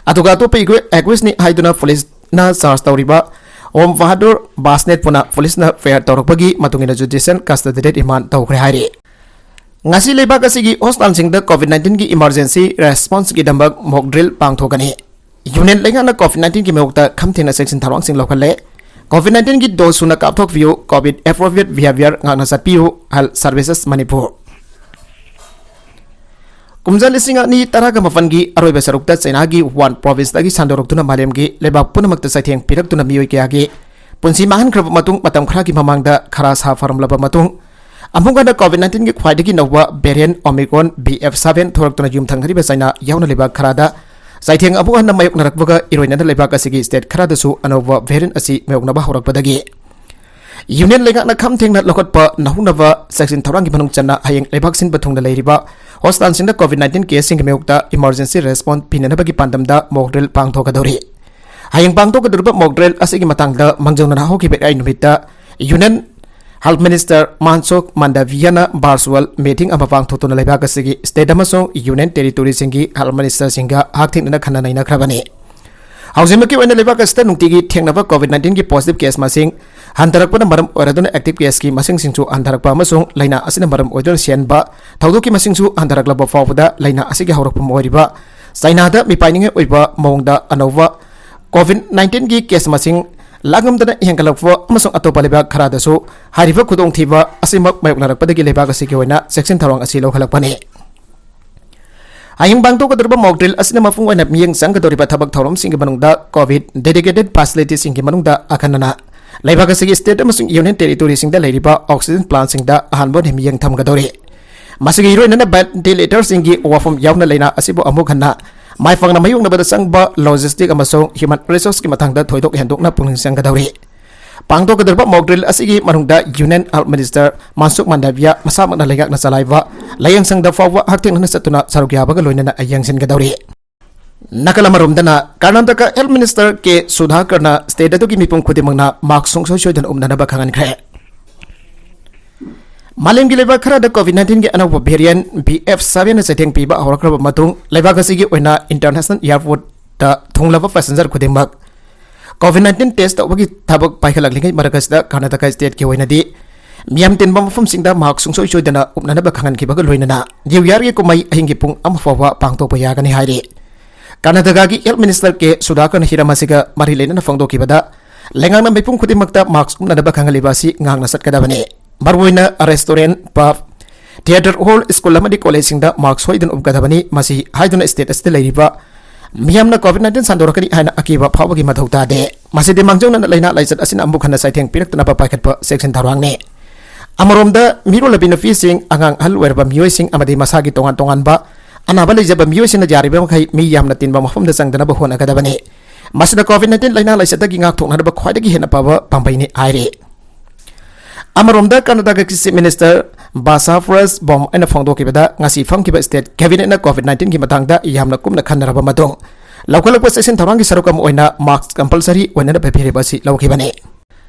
ꯑꯗꯨꯒ ꯑꯇꯣꯞꯄ ꯏꯒꯨ-, accused ꯅꯤ ꯍꯥꯏꯗꯨꯅ ꯄꯨꯂꯤꯁꯅ charge ꯇꯧꯔꯤꯕ ꯍꯣꯝ ꯕꯍꯥꯗꯨꯔ ꯕꯥꯁꯅꯦꯠꯄꯨꯅ ꯄꯨꯂꯤꯁꯅ fire ꯇꯧꯔꯛꯄꯒꯤ ꯃꯇꯨꯡ ꯏꯟꯅ judicial custody remand ꯇꯧꯈ꯭ꯔꯦ ꯍꯥꯏꯔꯤ꯫ ꯉꯁꯤ ꯂꯩꯕꯥꯛ ꯑꯁꯤꯒꯤ ꯍꯣꯁꯄꯤꯇꯥꯜꯁꯤꯡꯗ COVID nineteenꯒꯤ emergency responseꯀꯤꯗꯃꯛ mock drill ꯄꯥꯡꯊꯣꯛꯀꯅꯤ꯫ Union ꯂꯩꯉꯥꯛꯅ COVID nineteenꯒꯤ ꯃꯥꯌꯣꯛꯇ ꯈꯝ ꯊꯦꯡꯅ ꯆꯦꯛꯁꯤꯟ ꯊꯧꯔꯥꯡꯁꯤꯡ ꯂꯧꯈꯠꯂꯦ꯫ COVID nineteenꯒꯤ dose ꯁꯨꯅ ꯀꯥꯞꯊꯣꯛꯄꯤꯌꯨ, COVID appropriate behavior ꯉꯥꯛꯅ ꯆꯠꯄꯤꯌꯨ, Health Services ꯃꯅꯤꯄꯨꯔ꯫ ꯀꯨꯝꯖꯥ ꯂꯤꯁꯤꯡ ꯑꯅꯤ ꯇꯔꯥꯒ ꯃꯥꯄꯟꯒꯤ ꯑꯔꯣꯏꯕ ꯁꯔꯨꯛꯇ ꯆꯩꯅꯥꯒꯤ ꯋꯨꯍꯥꯟ provinceꯇꯒꯤ ꯁꯟꯗꯣꯔꯛꯇꯨꯅ ꯃꯥꯂꯦꯝꯒꯤ ꯂꯩꯕꯥꯛ ꯄꯨꯝꯅꯃꯛꯇ ꯆꯩꯊꯦꯡ ꯄꯤꯔꯛꯇꯨꯅ ꯃꯤꯑꯣꯏ ꯀꯌꯥꯒꯤ ꯄꯨꯟꯁꯤ ꯃꯥꯡꯍꯟꯈ꯭ꯔꯕ ꯃꯇꯨꯡ, ꯃꯇꯝ ꯈꯔꯒꯤ ꯃꯃꯥꯡꯗ ꯈꯔ ꯁꯥꯐꯔꯝꯂꯕ ꯃꯇꯨꯡ, ꯑꯃꯨꯛ ꯍꯟꯅ COVID nineteenꯒꯤ ꯈ꯭ꯋꯥꯏꯗꯒꯤ ꯅꯧꯕ variant Omicron B F seven ꯊꯣꯔꯛꯇꯨꯅ ꯌꯨꯝ ꯊꯪꯅꯔꯤꯕ ꯆꯩꯅꯥ ꯌꯥꯎꯅ ꯂꯩꯕꯥꯛ ꯈꯔꯗ ꯆꯩꯊꯦꯡ ꯑꯃꯨꯛ ꯍꯟꯅ ꯃꯥꯌꯣꯛꯅꯔꯛꯄꯒ ꯏꯔꯣꯏꯅꯅ ꯂꯩꯕꯥꯛ ꯑꯁꯤꯒꯤ state ꯈꯔꯗꯁꯨ ꯑꯅꯧꯕ variant ꯑꯁꯤ ꯃꯥꯌꯣꯛꯅꯕ ꯍꯧꯔꯛꯄꯗꯒꯤ Union ꯂꯩꯉꯥꯛꯅ ꯈꯝ ꯊꯦꯡꯅ ꯂꯧꯈꯠꯄ ꯅꯧꯍꯧꯅꯕ ꯆꯦꯛꯁꯤꯟ ꯊꯧꯔꯥꯡꯒꯤ ꯃꯅꯨꯡ ꯆꯟꯅ ꯍꯌꯦꯡ ꯂꯩꯕꯥꯛ ꯁꯤꯟꯕ ꯊꯨꯡꯅ ꯂꯩꯔꯤꯕ ꯍꯣꯁꯄꯤꯇꯥꯜꯁꯤꯡꯗ COVID nineteen caseꯁꯤꯡꯒꯤ ꯃꯥꯌꯣꯛꯇ emergency response ꯄꯤꯅꯅꯕꯒꯤ ꯄꯥꯟꯗꯝꯗ mock drill ꯄꯥꯡꯊꯣꯛꯀꯗꯧꯔꯤ꯫ ꯍꯌꯦꯡ ꯄꯥꯡꯊꯣꯛꯀꯗꯧꯔꯤꯕ mock drill ꯑꯁꯤꯒꯤ ꯃꯇꯥꯡꯗ ꯃꯥꯡꯖꯧꯅꯅ ꯍꯧꯈꯤꯕ ꯏꯔꯥꯏ ꯅꯨꯃꯤꯠꯇ Union Health Minister Mansukh Mandaviyaꯅ virtual meeting ꯑꯃ ꯄꯥꯡꯊꯣꯛꯇꯨꯅ ꯂꯩꯕꯥꯛ ꯑꯁꯤꯒꯤ state ꯑꯃꯁꯨꯡ Union Territoryꯁꯤꯡꯒꯤ Health Ministerꯁꯤꯡꯒ ꯍꯛꯊꯦꯡꯅꯅ ꯈꯟꯅ ꯅꯩꯅꯈ꯭ꯔꯕꯅꯤ꯫ ꯍꯧꯖꯤꯛꯃꯛꯀꯤ ꯑꯣꯏꯅ ꯂꯩꯕꯥꯛ ꯑꯁꯤꯗ ꯅꯨꯡꯇꯤꯒꯤ ꯊꯦꯡꯅꯕ COVID nineteenꯒꯤ positive case ꯃꯁꯤꯡ ꯍꯟꯊꯔꯛꯄꯅ ꯃꯔꯝ ꯑꯣꯏꯔꯗꯨꯅ active caseꯀꯤ ꯃꯁꯤꯡꯁꯤꯡꯁꯨ ꯍꯟꯊꯔꯛꯄ ꯑꯃꯁꯨꯡ ꯂꯥꯏꯅꯥ ꯑꯁꯤꯅ ꯃꯔꯝ ꯑꯣꯏꯗꯨꯅ ꯁꯤꯍꯟꯕ ꯊꯧꯗꯣꯛꯀꯤ ꯃꯁꯤꯡꯁꯨ ꯍꯟꯊꯔꯛꯂꯕ ꯐꯥꯎꯕꯗ ꯂꯥꯏꯅꯥ ꯑꯁꯤꯒꯤ ꯍꯧꯔꯛꯐꯝ ꯑꯣꯏꯔꯤꯕ ꯆꯥꯏꯅꯥꯗ ꯃꯤꯄꯥꯏꯅꯤꯡꯉꯥꯏ ꯑꯣꯏꯕ ꯃꯑꯣꯡꯗ ꯑꯅꯧꯕ COVID nineteenꯒꯤ case ꯃꯁꯤꯡ ꯂꯥꯛꯉꯝꯗꯅ ꯍꯦꯟꯒꯠꯂꯛꯄ ꯑꯃꯁꯨꯡ ꯑꯇꯣꯞꯄ ꯂꯩꯕꯥꯛ ꯈꯔꯗꯁꯨ ꯍꯥꯏꯔꯤꯕ ꯈꯨꯗꯣꯡꯊꯤꯕ ꯑꯁꯤꯃꯛ ꯃꯥꯌꯣꯛꯅꯔꯛꯄꯗꯒꯤ ꯂꯩꯕꯥꯛ ꯑꯁꯤꯒꯤ ꯑꯣꯏꯅ ꯆꯦꯛꯁꯤꯟ ꯊꯧꯔꯥꯡ ꯑꯁꯤ ꯂꯧꯈꯠꯂꯛꯄꯅꯤ꯫ ꯍꯌꯦꯡ ꯄꯥꯡꯊꯣꯛꯀꯗꯧꯔꯤꯕ mock drill ꯑꯁꯤꯅ ꯃꯄꯨꯡ ꯑꯣꯏꯅ ꯃꯤꯠꯌꯦꯡ ꯆꯪꯒꯗꯧꯔꯤꯕ ꯊꯕꯛ ꯊꯧꯔꯝꯁꯤꯡꯒꯤ ꯃꯅꯨꯡꯗ COVID dedicated facility ꯁꯤꯡꯒꯤ ꯃꯅꯨꯡꯗ ꯑꯈꯟꯅꯅ ꯂꯩꯕꯥꯛ ꯑꯁꯤꯒꯤ state ꯑꯃꯁꯨꯡ union territory ꯁꯤꯡꯗ ꯂꯩꯔꯤꯕ oxygen plant ꯁꯤꯡꯗ ꯑꯍꯥꯟꯕ ꯑꯣꯏꯅ ꯃꯤꯠꯌꯦꯡ ꯊꯝꯒꯗꯧꯔꯤ꯫ ꯃꯁꯤꯒ ꯏꯔꯣꯏꯅꯅ ventilator ꯁꯤꯡꯒꯤ ꯋꯥꯐꯝ ꯌꯥꯎꯅ ꯂꯥꯏꯅꯥ ꯑꯁꯤꯕꯨ ꯑꯃꯨꯛ ꯍꯟꯅ ꯃꯥꯏ ꯄꯥꯛꯅ ꯃꯥꯌꯣꯛꯅꯕꯗ ꯆꯪꯕ logistic ꯑꯃꯁꯨꯡ human resource ꯀꯤ ꯃꯇꯥꯡꯗ ꯊꯣꯏꯗꯣꯛ ꯍꯦꯟꯗꯣꯛꯅ ꯄꯨꯛꯅꯤꯡ ꯆꯪꯒꯗꯧꯔꯤ꯫ ꯄꯥꯡꯊꯣꯛꯀꯗꯧꯔꯤꯕ mock drill ꯑꯁꯤꯒꯤ ꯃꯅꯨꯡꯗ Union Health Minister ꯃꯟꯁꯨꯈ ꯃꯥꯟꯗꯥꯚꯤꯌꯥ ꯃꯁꯥꯃꯛꯅ ꯂꯩꯉꯥꯛꯅ ꯆꯂꯥꯏꯕ ꯂꯥꯏꯌꯦꯡ ꯁꯪꯗ ꯐꯥꯎꯕ ꯍꯛꯊꯦꯡꯅꯅ ꯆꯠꯇꯨꯅ ꯁꯔꯨꯛ ꯌꯥꯕꯒ ꯂꯣꯏꯅꯅ ꯌꯦꯡꯁꯤꯟꯒꯗꯧꯔꯤ꯫ ꯅꯥꯀꯜ ꯑꯃꯔꯣꯝꯗꯅ ꯀꯔꯅꯥꯇꯀꯥ Health Minister ꯀꯦ ꯁꯨꯙꯥꯀꯔꯅ state ꯑꯗꯨꯒꯤ ꯃꯤꯄꯨꯝ ꯈꯨꯗꯤꯡꯃꯛꯅ mask ꯁꯨꯡꯁꯣꯏ ꯁꯣꯏꯗꯅ ꯎꯞꯅꯅꯕ ꯈꯪꯍꯟꯈ꯭ꯔꯦ꯫ ꯃꯥꯂꯦꯝꯒꯤ ꯂꯩꯕꯥꯛ ꯈꯔꯗ COVID nineteen ꯒꯤ ꯑꯅꯧꯕ variant B F seven ꯅ ꯆꯩꯊꯦꯡ ꯄꯤꯕ ꯍꯧꯔꯛꯈ꯭ꯔꯕ ꯃꯇꯨꯡ, ꯂꯩꯕꯥꯛ ꯑꯁꯤꯒꯤ ꯑꯣꯏꯅ international airport ꯇ ꯊꯨꯡꯂꯕ passenger ꯈꯨꯗꯤꯡꯃꯛ COVID nineteen test ꯇꯧꯕꯒꯤ ꯊꯕꯛ ꯄꯥꯏꯈꯠꯂꯛꯂꯤꯉꯩ ꯃꯔꯛ ꯑꯁꯤꯗ ꯀꯔꯅꯥꯇꯀꯥ state ꯀꯤ ꯑꯣꯏꯅꯗꯤ ꯃꯤꯌꯥꯝ ꯇꯤꯟꯕ ꯃꯐꯝꯁꯤꯡꯗ mask ꯁꯨꯡꯁꯣꯏ ꯁꯣꯏꯗꯅ ꯎꯞꯅꯅꯕ ꯈꯪꯍꯟꯈꯤꯕꯒ ꯂꯣꯏꯅꯅ New Year ꯒꯤ ꯀꯨꯝꯍꯩ ꯑꯍꯤꯡꯒꯤ ꯄꯨꯡ ꯑꯃ ꯐꯥꯎꯕ ꯄꯥꯡꯊꯣꯛꯄ ꯌꯥꯒꯅꯤ ꯍꯥꯏꯔꯤ꯫ ꯀꯔꯅꯥꯇꯀꯥꯒꯤ Health Minister ꯀꯦ ꯁꯨꯙꯥꯀꯔꯅ ꯍꯤꯔꯝ ꯑꯁꯤꯒ ꯃꯔꯤ ꯂꯩꯅꯅ ꯐꯣꯡꯗꯣꯛꯈꯤꯕꯗ, ꯂꯩꯉꯥꯛꯅ ꯃꯤꯄꯨꯝ ꯈꯨꯗꯤꯡꯃꯛꯇ mask ꯎꯞꯅꯅꯕ ꯈꯪꯍꯜꯂꯤꯕ ꯑꯁꯤ ꯉꯥꯛꯅ ꯆꯠꯀꯗꯕꯅꯤ꯫ ꯃꯔꯨꯑꯣꯏꯅ restaurant, pub, theatre hall, school ꯑꯃꯗꯤ college ꯁꯤꯡꯗ mask ꯁꯣꯏꯗꯅ ꯎꯞꯀꯗꯕꯅꯤ꯫ ꯃꯁꯤ ꯍꯥꯏꯗꯨꯅ state ꯑꯁꯤꯗ ꯂꯩꯔꯤꯕ ꯃꯤꯌꯥꯝꯅ COVID nineteen ꯁꯟꯗꯣꯔꯛꯀꯅꯤ ꯍꯥꯏꯅ ꯑꯀꯤꯕ ꯐꯥꯎꯕꯒꯤ ꯃꯊꯧ ꯇꯥꯗꯦ꯫ ꯃꯁꯤꯗꯤ ꯃꯥꯡꯖꯧꯅꯅ ꯂꯥꯏꯅꯥ ꯂꯥꯏꯆꯠ ꯑꯁꯤꯅ ꯑꯃꯨꯛ ꯍꯟꯅ ꯆꯩꯊꯦꯡ ꯄꯤꯔꯛꯇꯅꯕ ꯄꯥꯏꯈꯠꯄ ꯆꯦꯛꯁꯤꯟ ꯊꯧꯔꯥꯡꯅꯤ꯫ ꯑꯃꯔꯣꯝꯗ, ꯃꯤꯔꯣꯜꯂꯕꯤ ꯅꯨꯄꯤꯁꯤꯡ, ꯑꯉꯥꯡ, ꯑꯍꯜ ꯑꯣꯏꯔꯕ ꯃꯤꯑꯣꯏꯁꯤꯡ ꯑꯃꯗꯤ ꯃꯁꯥꯒꯤ ꯇꯣꯉꯥꯟ ꯇꯣꯉꯥꯟꯕ ꯑꯅꯥꯕ ꯂꯩꯖꯕ ꯃꯤꯑꯣꯏꯁꯤꯡꯅ ꯌꯥꯔꯤꯕ ꯃꯈꯩ ꯃꯤ ꯌꯥꯝꯅ ꯇꯤꯟꯕ ꯃꯐꯝꯗ ꯆꯪꯗꯅꯕ ꯍꯣꯠꯅꯒꯗꯕꯅꯤ꯫ ꯃꯁꯤꯅ COVID nineteen ꯂꯥꯏꯅꯥ ꯂꯥꯏꯆꯠꯇꯒꯤ ꯉꯥꯛꯊꯣꯛꯅꯅꯕ ꯈ꯭ꯋꯥꯏꯗꯒꯤ ꯍꯦꯟꯅ ꯐꯕ ꯄꯥꯝꯕꯩꯅꯤ ꯍꯥꯏꯔꯤ꯫ ꯑꯃꯔꯣꯝꯗ, ꯀꯔꯅꯥꯇꯀꯥꯒꯤ Chief Minister ꯕꯥꯁꯥꯚꯥꯖ ꯕꯣꯝꯃꯥꯏꯅ ꯐꯣꯡꯗꯣꯛꯈꯤꯕꯗ, ꯉꯁꯤ ꯐꯝꯈꯤꯕ state cabinet ꯅ COVID nineteen ꯒꯤ ꯃꯇꯥꯡꯗ ꯌꯥꯝꯅ ꯀꯨꯞꯅ ꯈꯟꯅꯔꯕ ꯃꯇꯨꯡ, ꯂꯧꯈꯠꯂꯛꯄ ꯆꯦꯛꯁꯤꯟ ꯊꯧꯔꯥꯡꯒꯤ ꯁꯔꯨꯛ ꯑꯃ ꯑꯣꯏꯅ mask compulsory ꯑꯣꯏꯅꯅꯕ ꯐꯤꯔꯦꯞ ꯑꯁꯤ ꯂꯧꯈꯤꯕꯅꯤ꯫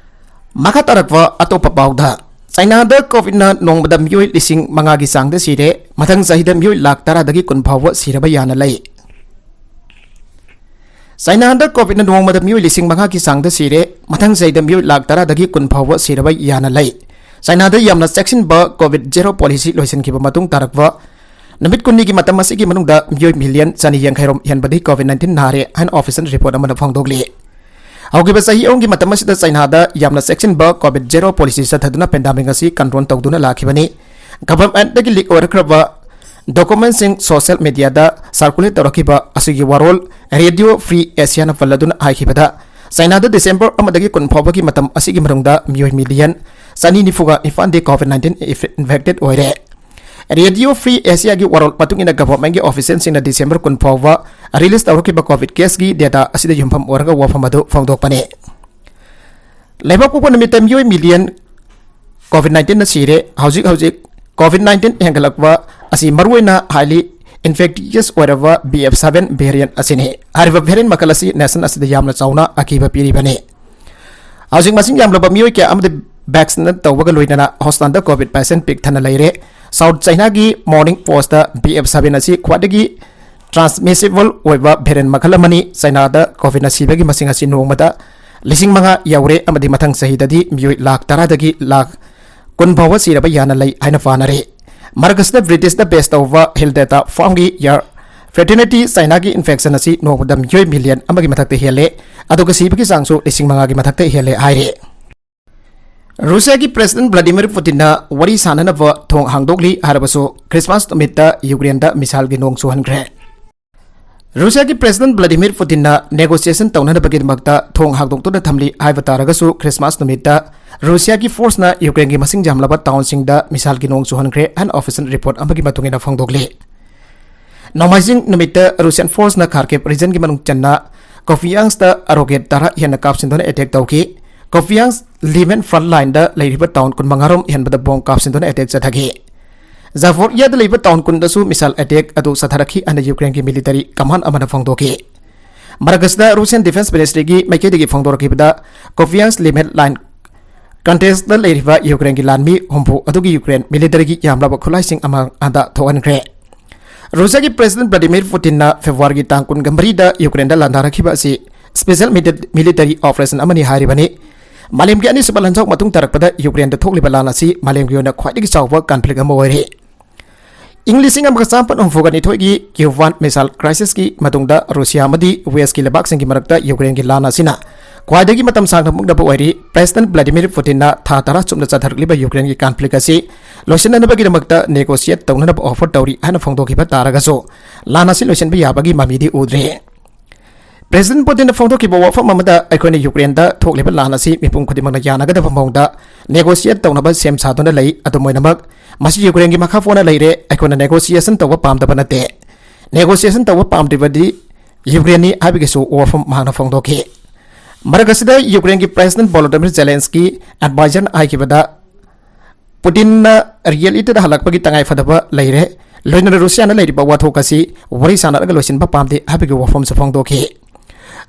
ꯃꯈꯥ ꯇꯥꯔꯛꯄ ꯑꯇꯣꯞꯄ ꯄꯥꯎꯗ, ꯆꯥꯏꯅꯥꯗ COVID ꯅ ꯅꯣꯡꯃꯗ ꯃꯤꯑꯣꯏ ꯂꯤꯁꯤꯡ ꯃꯉꯥꯒꯤ ꯆꯥꯡꯗ ꯁꯤꯔꯦ, ꯃꯊꯪ ꯆꯍꯤꯗ ꯃꯤꯑꯣꯏ ꯂꯥꯈ ꯇꯔꯥꯗꯒꯤ ꯀꯨꯟ ꯐꯥꯎꯕ ꯁꯤꯔꯕ ꯌꯥꯅ ꯂꯩ꯫ ꯆꯥꯏꯅꯥꯗ COVID ꯅ ꯅꯣꯡꯃꯗ ꯃꯤꯑꯣꯏ ꯂꯤꯁꯤꯡ ꯃꯉꯥꯒꯤ ꯆꯥꯡꯗ ꯁꯤꯔꯦ, ꯃꯊꯪ ꯆꯍꯤꯗ ꯃꯤꯑꯣꯏ ꯂꯥꯈ ꯇꯔꯥꯗꯒꯤ ꯀꯨꯟ ꯐꯥꯎꯕ ꯁꯤꯔꯕ ꯌꯥꯅ ꯂꯩ꯫ ꯆꯥꯏꯅꯥꯗ ꯌꯥꯝꯅ ꯆꯦꯛꯁꯤꯟꯕ COVID zero policy ꯂꯣꯏꯁꯤꯟꯈꯤꯕ ꯃꯇꯨꯡ ꯇꯥꯔꯛꯄ ꯅꯨꯃꯤꯠ ꯀꯨꯟꯅꯤꯒꯤ ꯃꯇꯝ ꯑꯁꯤꯒꯤ ꯃꯅꯨꯡꯗ ꯃꯤꯑꯣꯏ ꯃꯤꯂꯤꯌꯟ ꯆꯅꯤ ꯌꯥꯡꯈꯩ ꯔꯣꯝ ꯍꯦꯟꯕꯗꯤ COVID nineteen ꯅꯥꯔꯦ ꯍꯥꯏꯅ official report ꯑꯃꯅ ꯐꯣꯡꯗꯣꯛꯂꯤ꯫ ꯍꯧꯈꯤꯕ ꯆꯍꯤ ꯑꯍꯨꯝꯒꯤ ꯃꯇꯝ ꯑꯁꯤꯗ ꯆꯥꯏꯅꯥꯗ ꯌꯥꯝꯅ ꯆꯦꯛꯁꯤꯟꯕ COVID zero policy ꯆꯠꯊꯗꯨꯅ pandemic ꯑꯁꯤ control ꯇꯧꯗꯨꯅ ꯂꯥꯛꯈꯤꯕꯅꯤ꯫ Government ꯇꯒꯤ leak ꯑꯣꯏꯔꯛꯈ꯭ꯔꯕ Documentꯁꯤꯡ social mediaꯗ circulate ꯇꯧꯔꯛꯈꯤꯕ ꯑꯁꯤꯒꯤ ꯋꯥꯔꯣꯜ Radio Free Asiaꯅ ꯄꯜꯂꯗꯨꯅ ꯍꯥꯏꯈꯤꯕꯗ, ꯆꯥꯏꯅꯥꯗ December ꯑꯃꯗꯒꯤ ꯀꯨꯟ ꯐꯥꯎꯕꯒꯤ ꯃꯇꯝ ꯑꯁꯤꯒꯤ ꯃꯅꯨꯡꯗ ꯃꯤꯑꯣꯏ million ꯆꯅꯤ ꯅꯤꯐꯨꯒ ꯅꯤꯄꯥꯟꯗꯤ COVID nineteen infected ꯑꯣꯏꯔꯦ꯫ Radio Free Asiaꯒꯤ ꯋꯥꯔꯣꯜ ꯃꯇꯨꯡ ꯏꯟꯅ, governmentꯀꯤ officialꯁꯤꯡꯅ December ꯀꯨꯟ ꯐꯥꯎꯕ release ꯇꯧꯔꯛꯈꯤꯕ COVID caseꯀꯤ data ꯑꯁꯤꯗ ꯌꯨꯝꯐꯝ ꯑꯣꯏꯔꯒ ꯋꯥꯐꯝ ꯑꯗꯨ ꯐꯣꯡꯗꯣꯛꯄꯅꯤ꯫ ꯂꯩꯕꯥꯛ ꯄꯣꯛꯄ ꯅꯨꯃꯤꯠꯇ ꯃꯤꯑꯣꯏ million COVID nineteenꯅ ꯁꯤꯔꯦ꯫ ꯍꯧꯖꯤꯛ ꯍꯧꯖꯤꯛ COVID nineteen ꯍꯦꯟꯒꯠꯂꯛꯄ ꯑꯁꯤ ꯃꯔꯨꯑꯣꯏꯅ highly infectious ꯑꯣꯏꯔꯕ B F seven variant ꯑꯁꯤꯅꯤ꯫ ꯍꯥꯏꯔꯤꯕ variant ꯃꯈꯜ ꯑꯁꯤ nation ꯑꯁꯤꯗ ꯌꯥꯝꯅ ꯆꯥꯎꯅ ꯑꯀꯤꯕ ꯄꯤꯔꯤꯕꯅꯤ꯫ ꯍꯧꯖꯤꯛ ꯃꯁꯤꯡ ꯌꯥꯝꯂꯕ ꯃꯤꯑꯣꯏ ꯀꯌꯥ ꯑꯃꯗꯤ vaccinate ꯇꯧꯕꯒ ꯂꯣꯏꯅꯅ hospitalꯗ COVID patient ꯄꯤꯛ ꯊꯟꯅ ꯂꯩꯔꯦ꯫ South Chinaꯒꯤ Morning Postꯇ B F seven ꯑꯁꯤ ꯈ꯭ꯋꯥꯏꯗꯒꯤ transmissible ꯑꯣꯏꯕ variant ꯃꯈꯜ ꯑꯃꯅꯤ꯫ ꯆꯥꯏꯅꯥꯗ COVIDꯅ ꯁꯤꯕꯒꯤ ꯃꯁꯤꯡ ꯑꯁꯤ ꯅꯣꯡꯃꯗ ꯂꯤꯁꯤꯡ ꯃꯉꯥ ꯌꯧꯔꯦ ꯑꯃꯗꯤ ꯃꯊꯪ ꯆꯍꯤꯗꯗꯤ ꯃꯤꯑꯣꯏ ꯂꯥꯈ ꯇꯔꯥꯗꯒꯤ ꯂꯥꯈ ꯀꯨꯟ ꯐꯥꯎꯕ ꯁꯤꯔꯕ ꯌꯥꯅ ꯂꯩ ꯍꯥꯏꯅ ꯄꯥꯅꯔꯤ꯫ ꯃꯔꯛ ꯑꯁꯤꯗ Britainꯗ base ꯇꯧꯕ health data firmꯒꯤ Air Fraternity Chinaꯒꯤ infection ꯑꯁꯤ ꯅꯣꯡꯃꯗ ꯃꯤꯑꯣꯏ million ꯑꯃꯒꯤ ꯃꯊꯛꯇ ꯍꯦꯜꯂꯦ, ꯑꯗꯨꯒ ꯁꯤꯕꯒꯤ ꯆꯥꯡꯁꯨ ꯂꯤꯁꯤꯡ ꯃꯉꯥꯒꯤ ꯃꯊꯛꯇ ꯍꯦꯜꯂꯦ ꯍꯥꯏꯔꯤ꯫ ꯔꯨꯁꯤꯌꯥꯒꯤ President Vladimir Putinꯅ ꯋꯥꯔꯤ ꯁꯥꯅꯅꯕ ꯊꯣꯡ ꯍꯥꯡꯗꯣꯛꯂꯤ ꯍꯥꯏꯔꯕꯁꯨ, Christmas ꯅꯨꯃꯤꯠꯇ Ukraineꯗ missileꯒꯤ ꯅꯣꯡ ꯆꯨꯍꯟꯈ꯭ꯔꯦ꯫ ꯔꯨꯁꯤꯌꯥꯒꯤ President Vladimir Putinꯅ negotiation ꯇꯧꯅꯅꯕꯒꯤꯗꯃꯛꯇ ꯊꯣꯡ ꯍꯥꯡꯗꯣꯛꯇꯨꯅ ꯊꯝꯂꯤ ꯍꯥꯏꯕ ꯇꯥꯔꯒꯁꯨ, Christmas ꯅꯨꯃꯤꯠꯇ ꯔꯨꯁꯤꯌꯥꯒꯤ forceꯅ Ukraineꯒꯤ ꯃꯁꯤꯡ ꯌꯥꯝꯂꯕ townꯁꯤꯡꯗ missileꯒꯤ ꯅꯣꯡ ꯆꯨꯍꯟꯈ꯭ꯔꯦ ꯍꯥꯏꯅ official report ꯑꯃꯒꯤ ꯃꯇꯨꯡ ꯏꯟꯅ ꯐꯣꯡꯗꯣꯛꯂꯤ꯫ ꯅꯣꯡꯃꯥꯏꯖꯤꯡ ꯅꯨꯃꯤꯠꯇ Russian forceꯅ Kharkiv regionꯒꯤ ꯃꯅꯨꯡ ꯆꯟꯅ Kupianskꯇ rocket ꯇꯔꯥ ꯍꯦꯟꯅ ꯀꯥꯞꯁꯤꯟꯗꯨꯅ attack ꯇꯧꯈꯤ꯫ Kupiansk Lyman front lineꯗ ꯂꯩꯔꯤꯕ town ꯀꯨꯟꯃꯉꯥ ꯔꯣꯝ ꯍꯦꯟꯕꯗ bomb ꯀꯥꯞꯁꯤꯟꯗꯨꯅ attack ꯆꯠꯊꯈꯤ꯫ Zaporizhiaꯗ ꯂꯩꯕ town ꯀꯨꯟꯗꯁꯨ missile attack ꯑꯗꯨ ꯆꯠꯊꯔꯛꯈꯤ ꯍꯥꯏꯅ Ukraineꯒꯤ military command ꯑꯃꯅ ꯐꯣꯡꯗꯣꯛꯈꯤ꯫ ꯃꯔꯛ ꯑꯁꯤꯗ Russian Defense Ministryꯒꯤ ꯃꯥꯏꯀꯩꯗꯒꯤ ꯐꯣꯡꯗꯣꯔꯛꯈꯤꯕꯗ, Kupiansk Lyman line contestꯇ ꯂꯩꯔꯤꯕ Ukraineꯒꯤ ꯂꯥꯟꯃꯤ ꯍꯨꯝꯐꯨ ꯑꯗꯨꯒꯤ Ukraine militaryꯒꯤ ꯌꯥꯝꯂꯕ ꯈꯨꯠꯂꯥꯏꯁꯤꯡ ꯑꯃꯥꯡ ꯑꯇꯥ ꯊꯣꯛꯍꯟꯈ꯭ꯔꯦ꯫ ꯔꯨꯁꯤꯌꯥꯒꯤ President Vladimir Putinꯅ Februaryꯒꯤ ꯇꯥꯡ ꯀꯨꯟꯒ ꯃꯔꯤꯗ Ukraineꯗ ꯂꯥꯟꯗꯥꯔꯛꯈꯤꯕ ꯑꯁꯤ special mili-, military operation ꯑꯃꯅꯤ ꯍꯥꯏꯔꯤꯕꯅꯤ꯫ ꯃꯥꯂꯦꯝꯒꯤ ꯑꯅꯤꯁꯨꯕ ꯂꯥꯟꯖꯥꯎ ꯃꯇꯨꯡ ꯇꯥꯔꯛꯄꯗ Ukraineꯗ ꯊꯣꯛꯂꯤꯕ ꯂꯥꯟ ꯑꯁꯤ ꯃꯥꯂꯦꯝꯒꯤ ꯑꯣꯏꯅ ꯈ꯭ꯋꯥꯏꯗꯒꯤ ꯆꯥꯎꯕ conflict ꯑꯃ ꯑꯣꯏꯔꯦ꯫ ꯏꯪ ꯂꯤꯁꯤꯡ ꯑꯃꯒ ꯆꯥꯃꯥꯄꯟ ꯍꯨꯝꯐꯨꯒ ꯅꯤꯊꯣꯏꯒꯤ Cuban Missile Crisisꯀꯤ ꯃꯇꯨꯡꯗ ꯔꯨꯁꯤꯌꯥ ꯑꯃꯗꯤ Westꯀꯤ ꯂꯩꯕꯥꯛꯁꯤꯡꯒꯤ ꯃꯔꯛꯇ Ukraineꯒꯤ ꯂꯥꯟ ꯑꯁꯤꯅ ꯈ꯭ꯋꯥꯏꯗꯒꯤ ꯃꯇꯝ ꯁꯥꯡꯅ ꯃꯨꯛꯅꯕ ꯑꯣꯏꯔꯤ꯫ President Vladimir Putinꯅ ꯊꯥ ꯇꯔꯥ ꯆꯨꯞꯅ ꯆꯠꯊꯔꯛꯂꯤꯕ Ukraineꯒꯤ conflict ꯑꯁꯤ ꯂꯣꯏꯁꯤꯟꯅꯅꯕꯒꯤꯗꯃꯛꯇ negotiate ꯇꯧꯅꯅꯕ offer ꯇꯧꯔꯤ ꯍꯥꯏꯅ ꯐꯣꯡꯗꯣꯛꯈꯤꯕ ꯇꯥꯔꯒꯁꯨ, ꯂꯥꯟ ꯑꯁꯤ ꯂꯣꯏꯁꯤꯟꯕ ꯌꯥꯕꯒꯤ ꯃꯃꯤꯗꯤ ꯎꯗ꯭ꯔꯤ꯫ President Putinꯅ ꯐꯣꯡꯗꯣꯛꯈꯤꯕ ꯋꯥꯐꯝ ꯑꯃꯗ, "ꯑꯩꯈꯣꯏꯅ Ukraineꯗ ꯊꯣꯛꯂꯤꯕ ꯂꯥꯟ ꯑꯁꯤ ꯃꯤꯄꯨꯝ ꯈꯨꯗꯤꯡꯃꯛꯅ ꯌꯥꯅꯒꯗꯕ ꯃꯑꯣꯡꯗ negotiate ꯇꯧꯅꯕ ꯁꯦꯝ ꯁꯥꯗꯨꯅ ꯂꯩ꯫ ꯑꯗꯨꯝ ꯑꯣꯏꯅꯃꯛ, ꯃꯁꯤ Ukraineꯒꯤ ꯃꯈꯥ ꯄꯣꯟꯅ ꯂꯩꯔꯦ꯫ ꯑꯩꯈꯣꯏꯅ negotiation ꯇꯧꯕ ꯄꯥꯝꯗꯕ ꯅꯠꯇꯦ꯫ Negotiation ꯇꯧꯕ ꯄꯥꯝꯗ꯭ꯔꯤꯕꯗꯤ Ukraineꯅꯤ" ꯍꯥꯏꯕꯒꯤꯁꯨ ꯋꯥꯐꯝ ꯃꯍꯥꯛꯅ ꯐꯣꯡꯗꯣꯛꯈꯤ꯫ ꯃꯔꯛ ꯑꯁꯤꯗ, Ukraineꯒꯤ President Volodymyr Zelensky advisorꯅ ꯍꯥꯏꯈꯤꯕꯗ, "Putinꯅ realityꯗ ꯍꯜꯂꯛꯄꯒꯤ ꯇꯉꯥꯏ ꯐꯗꯕ ꯂꯩꯔꯦ꯫ ꯂꯣꯏꯅꯅ Russiaꯅ ꯂꯩꯔꯤꯕ ꯋꯥꯊꯣꯛ ꯑꯁꯤ ꯋꯥꯔꯤ ꯁꯥꯟꯅꯔꯒ ꯂꯣꯏꯁꯤꯟꯕ ꯄꯥꯝꯗꯦ" ꯍꯥꯏꯕꯒꯤ ꯋꯥꯐꯝꯁꯨ ꯐꯣꯡꯗꯣꯛꯈꯤ꯫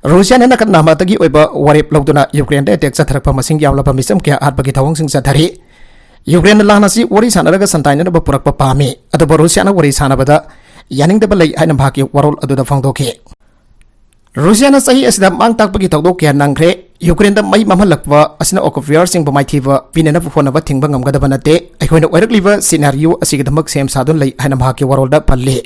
Russiaꯅ ꯅꯥꯀꯟ ꯅꯥꯝꯃꯇꯒꯤ ꯑꯣꯏꯕ ꯋꯥꯔꯦꯞ ꯂꯧꯗꯨꯅ Ukraineꯗ attack ꯆꯠꯊꯔꯛꯄ ꯃꯁꯤꯡ ꯌꯥꯝꯂꯕ ꯃꯤꯆꯝ ꯀꯌꯥ ꯍꯥꯠꯄꯒꯤ ꯊꯧꯑꯣꯡꯁꯤꯡ ꯆꯠꯊꯔꯤ꯫ Ukraineꯅ ꯂꯥꯟ ꯑꯁꯤ ꯋꯥꯔꯤ ꯁꯥꯟꯅꯔꯒ ꯁꯟꯗꯥꯏꯅꯅꯕ ꯄꯨꯔꯛꯄ ꯄꯥꯝꯃꯤ, ꯑꯗꯨꯕꯨ Russiaꯅ ꯋꯥꯔꯤ ꯁꯥꯟꯅꯕꯗ ꯌꯥꯅꯤꯡꯗꯕ ꯂꯩ ꯍꯥꯏꯅ ꯃꯍꯥꯛꯀꯤ ꯋꯥꯔꯣꯜ ꯑꯗꯨꯗ ꯐꯣꯡꯗꯣꯛꯈꯤ꯫ Russiaꯅ ꯆꯍꯤ ꯑꯁꯤꯗ ꯃꯥꯡ ꯇꯥꯛꯄꯒꯤ ꯊꯧꯗꯣꯛ ꯀꯌꯥ ꯅꯪꯈ꯭ꯔꯦ꯫ Ukraineꯗ ꯃꯩ ꯃꯝꯍꯜꯂꯛꯄ ꯑꯁꯤꯅ occupierꯁꯤꯡꯕꯨ ꯃꯥꯏꯊꯤꯕ ꯄꯤꯅꯅꯕ ꯍꯣꯠꯅꯕ ꯊꯤꯡꯕ ꯉꯝꯒꯗꯕ ꯅꯠꯇꯦ꯫ ꯑꯩꯈꯣꯏꯅ ꯑꯣꯏꯔꯛꯂꯤꯕ scenario ꯑꯁꯤꯒꯤꯗꯃꯛ ꯁꯦꯝ ꯁꯥꯗꯨꯅ ꯂꯩ ꯍꯥꯏꯅ ꯃꯍꯥꯛꯀꯤ ꯋꯥꯔꯣꯜꯗ ꯄꯜꯂꯤ꯫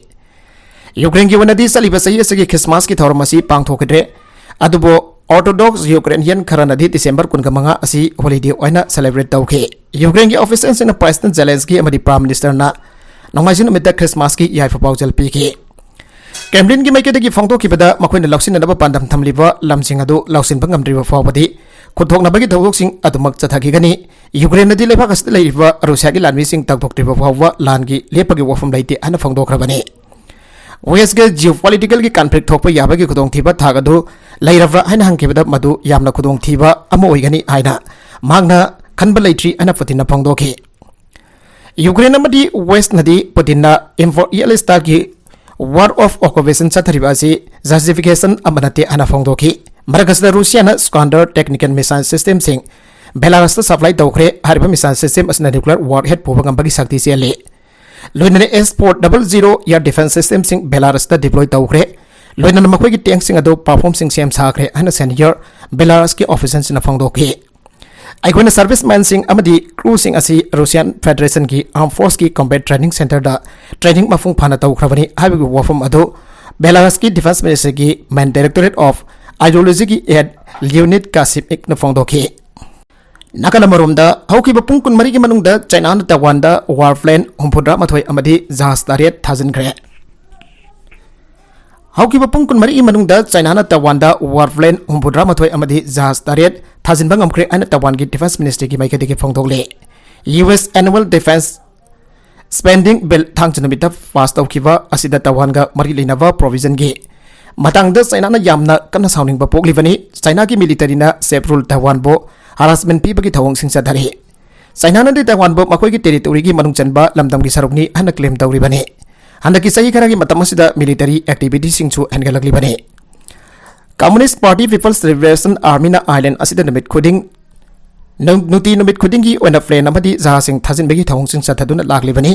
Ukraineꯒꯤ ꯑꯣꯏꯅꯗꯤ ꯆꯠꯂꯤꯕ ꯆꯍꯤ ꯑꯁꯤꯒꯤ Christmasꯀꯤ ꯊꯧꯔꯝ ꯑꯁꯤ ꯄꯥꯡꯊꯣꯛꯈꯤꯗ꯭ꯔꯦ꯫ ꯑꯗꯨꯕꯨ Orthodox Ukrainian ꯈꯔꯅꯗꯤ December ꯀꯨꯟꯃꯉꯥ ꯑꯁꯤ holiday ꯑꯣꯏꯅ celebrate ꯇꯧꯈꯤ꯫ Ukraineꯒꯤ officialꯁꯤꯡꯅ President Zelensky ꯑꯃꯗꯤ Prime Ministerꯅ ꯅꯣꯡꯃꯥꯏꯖꯤꯡ ꯅꯨꯃꯤꯠꯇ Christmasꯀꯤ ꯌꯥꯏꯐ ꯄꯥꯎꯖꯦꯜ ꯄꯤꯈꯤ꯫ Kremlinꯒꯤ ꯃꯥꯏꯀꯩꯗꯒꯤ ꯐꯣꯡꯗꯣꯛꯈꯤꯕꯗ, ꯃꯈꯣꯏꯅ ꯂꯧꯁꯤꯟꯅꯅꯕ ꯄꯥꯟꯗꯝ ꯊꯝꯂꯤꯕ ꯂꯝꯁꯤꯡ ꯑꯗꯨ ꯂꯧꯁꯤꯟꯕ ꯉꯝꯗ꯭ꯔꯤꯕ ꯐꯥꯎꯕꯗꯤ ꯈꯨꯠꯊꯣꯛꯅꯕꯒꯤ ꯊꯧꯗꯣꯛꯁꯤꯡ ꯑꯗꯨꯃꯛ ꯆꯠꯊꯈꯤꯒꯅꯤ꯫ Ukraineꯅꯗꯤ ꯂꯩꯕꯥꯛ ꯑꯁꯤꯗ ꯂꯩꯔꯤꯕ Russiaꯒꯤ ꯂꯥꯟꯃꯤꯁꯤꯡ ꯇꯧꯊꯣꯛꯇ꯭ꯔꯤꯕ ꯐꯥꯎꯕ ꯂꯥꯟꯒꯤ ꯂꯦꯞꯄꯒꯤ ꯋꯥꯐꯝ ꯂꯩꯇꯦ ꯍꯥꯏꯅ ꯐꯣꯡꯗꯣꯛꯈ꯭ꯔꯕꯅꯤ꯫ Westꯀ geopoliticalꯒꯤ conflict ꯊꯣꯛꯄ ꯌꯥꯕꯒꯤ ꯈꯨꯗꯣꯡꯊꯤꯕ ꯊꯥꯛ ꯑꯗꯨ ꯂꯩꯔꯕ꯭ꯔꯥ ꯍꯥꯏꯅ ꯍꯪꯈꯤꯕꯗ, ꯃꯗꯨ ꯌꯥꯝꯅ ꯈꯨꯗꯣꯡꯊꯤꯕ ꯑꯃ ꯑꯣꯏꯒꯅꯤ ꯍꯥꯏꯅ ꯃꯍꯥꯛꯅ ꯈꯟꯕ ꯂꯩꯇ꯭ꯔꯤ ꯍꯥꯏꯅ Putinꯅ ꯐꯣꯡꯗꯣꯛꯈꯤ꯫ Ukraine ꯑꯃꯗꯤ Westꯅꯗꯤ Putinꯅ Imperialistaꯒꯤ war of occupation ꯆꯠꯊꯔꯤꯕ ꯑꯁꯤ justification ꯑꯃ ꯅꯠꯇꯦ ꯍꯥꯏꯅ ꯐꯣꯡꯗꯣꯛꯈꯤ꯫ ꯃꯔꯛ ꯑꯁꯤꯗ, Russiaꯅ Iskander technical missile systemꯁꯤꯡ Belarusꯇ supply ꯇꯧꯈ꯭ꯔꯦ꯫ ꯍꯥꯏꯔꯤꯕ missile system ꯑꯁꯤꯅ nuclear warhead ꯄꯨꯕ ꯉꯝꯕꯒꯤ ꯁꯛꯇꯤ ꯆꯦꯜꯂꯤ꯫ ꯂꯣꯏꯅꯅ S four double zero air defense systemꯁꯤꯡ Belarusꯇ deploy ꯇꯧꯈ꯭ꯔꯦ꯫ ꯂꯣꯏꯅꯅ ꯃꯈꯣꯏꯒꯤ tankꯁꯤꯡ ꯑꯗꯨ platformꯁꯤꯡ ꯁꯦꯝ ꯁꯥꯈ꯭ꯔꯦ ꯍꯥꯏꯅ senior Belarusꯀꯤ officialꯁꯤꯡꯅ ꯐꯣꯡꯗꯣꯛꯈꯤ꯫ "ꯑꯩꯈꯣꯏꯅ servicemanꯁꯤꯡ ꯑꯃꯗꯤ crewꯁꯤꯡ ꯑꯁꯤ Russian Federationꯒꯤ armed forceꯀꯤ combat training centreꯗ training ꯃꯄꯨꯡ ꯐꯥꯅ ꯇꯧꯈ꯭ꯔꯕꯅꯤ" ꯍꯥꯏꯕꯒꯤ ꯋꯥꯐꯝ ꯑꯗꯨ Belarusꯀꯤ Defense Ministryꯒꯤ Main Directorate of ꯑꯥꯏꯗꯤꯑꯣꯂꯣꯖꯤꯒꯤ ꯍꯦꯗ ꯂꯤꯑꯣꯅꯤꯗ ꯀꯥꯁꯤꯞꯅ ꯐꯣꯡꯗꯣꯛꯈꯤ꯫ ꯅꯥꯀꯜ ꯑꯃꯔꯣꯝꯗ, ꯍꯧꯈꯤꯕ ꯄꯨꯡ ꯀꯨꯟꯃꯔꯤꯒꯤ ꯃꯅꯨꯡꯗ ꯆꯥꯏꯅꯥꯅ ꯇꯥꯏꯋꯥꯟꯗ ꯋꯥꯔ ꯄ꯭ꯂꯦꯟ ꯍꯨꯝꯐꯨꯇꯔꯥꯃꯥꯊꯣꯏ ꯑꯃꯗꯤ ꯖꯍꯥꯖ ꯇꯔꯦꯠ ꯊꯥꯖꯤꯟꯈ꯭ꯔꯦ꯫ ꯍꯧꯈꯤꯕ ꯄꯨꯡ ꯀꯨꯟꯃꯔꯤꯒꯤ ꯃꯅꯨꯡꯗ ꯆꯥꯏꯅꯥꯅ ꯇꯥꯏꯋꯥꯟꯗ ꯋꯥꯔ ꯄ꯭ꯂꯦꯟ ꯍꯨꯝꯐꯨꯇꯔꯥꯃꯥꯊꯣꯏ ꯑꯃꯗꯤ ꯖꯍꯥꯖ ꯇꯔꯦꯠ ꯊꯥꯖꯤꯟꯕ ꯉꯝꯈ꯭ꯔꯦ ꯍꯥꯏꯅ ꯇꯥꯏꯋꯥꯟꯒꯤ ꯗꯤꯐꯦꯟꯁ ꯃꯤꯅꯤꯁꯇ꯭ꯔꯤꯒꯤ ꯃꯥꯏꯀꯩꯗꯒꯤ ꯐꯣꯡꯗꯣꯛꯂꯤ꯫ U S annual defense spending bill ꯊꯥꯡꯖ ꯅꯨꯃꯤꯠꯇ ꯄꯥꯁ ꯇꯧꯈꯤꯕ ꯑꯁꯤꯗ ꯇꯥꯏꯋꯥꯟꯒ ꯃꯔꯤ ꯂꯩꯅꯕ ꯄ꯭ꯔꯣꯚꯤꯖꯟꯒꯤ ꯃꯇꯥꯡꯗ ꯆꯥꯏꯅꯥꯅ ꯌꯥꯝꯅ ꯀꯟꯅ ꯁꯥꯎꯅꯤꯡꯕ ꯄꯣꯛꯂꯤꯕꯅꯤ꯫ ꯆꯥꯏꯅꯥꯒꯤ ꯃꯤꯂꯤꯇꯔꯤꯅ ꯁꯦꯞꯔꯨꯜ ꯇꯥꯏꯋꯥꯟꯕꯨ ꯍꯔꯥꯁꯃꯦꯟ ꯄꯤꯕꯒꯤ ꯊꯧꯑꯣꯡꯁꯤꯡ ꯆꯠꯊꯔꯤ꯫ ꯆꯥꯏꯅꯥꯅꯗꯤ ꯇꯥꯏꯋꯥꯟꯕꯨ ꯃꯈꯣꯏꯒꯤ ꯇꯦꯔꯤꯇꯣꯔꯤꯒꯤ ꯃꯅꯨꯡ ꯆꯟꯕ ꯂꯝꯗꯝꯒꯤ ꯁꯔꯨꯛꯅꯤ ꯍꯥꯏꯅ ꯀ꯭ꯂꯦꯝ ꯇꯧꯔꯤꯕꯅꯤ꯫ ꯍꯟꯗꯛꯀꯤ ꯆꯍꯤ ꯈꯔꯒꯤ ꯃꯇꯝ ꯑꯁꯤꯗ ꯃꯤꯂꯤꯇꯔꯤ ꯑꯦꯛꯇꯤꯚꯤꯇꯤꯁꯤꯡꯁꯨ ꯍꯦꯟꯒꯠꯂꯛꯂꯤꯕꯅꯤ꯫ ꯀꯝꯃꯨꯅꯤꯁ ꯄꯥꯔꯇꯤ ꯄꯤꯄꯜꯁ ꯂꯤꯕꯔꯦꯁꯟ ꯑꯥꯔꯃꯤꯅ ꯑꯥꯏꯂꯦꯟ ꯑꯁꯤꯗ ꯅꯨꯃꯤꯠ ꯈꯨꯗꯤꯡ ꯅꯨ-, ꯅꯨꯡꯇꯤ ꯅꯨꯃꯤꯠ ꯈꯨꯗꯤꯡꯒꯤ ꯑꯣꯏꯅ ꯄ꯭ꯂꯦꯟ ꯑꯃꯗꯤ ꯖꯍꯥꯖꯁꯤꯡ ꯊꯥꯖꯤꯟꯕꯒꯤ ꯊꯧꯑꯣꯡꯁꯤꯡ ꯆꯠꯊꯗꯨꯅ ꯂꯥꯛꯂꯤꯕꯅꯤ꯫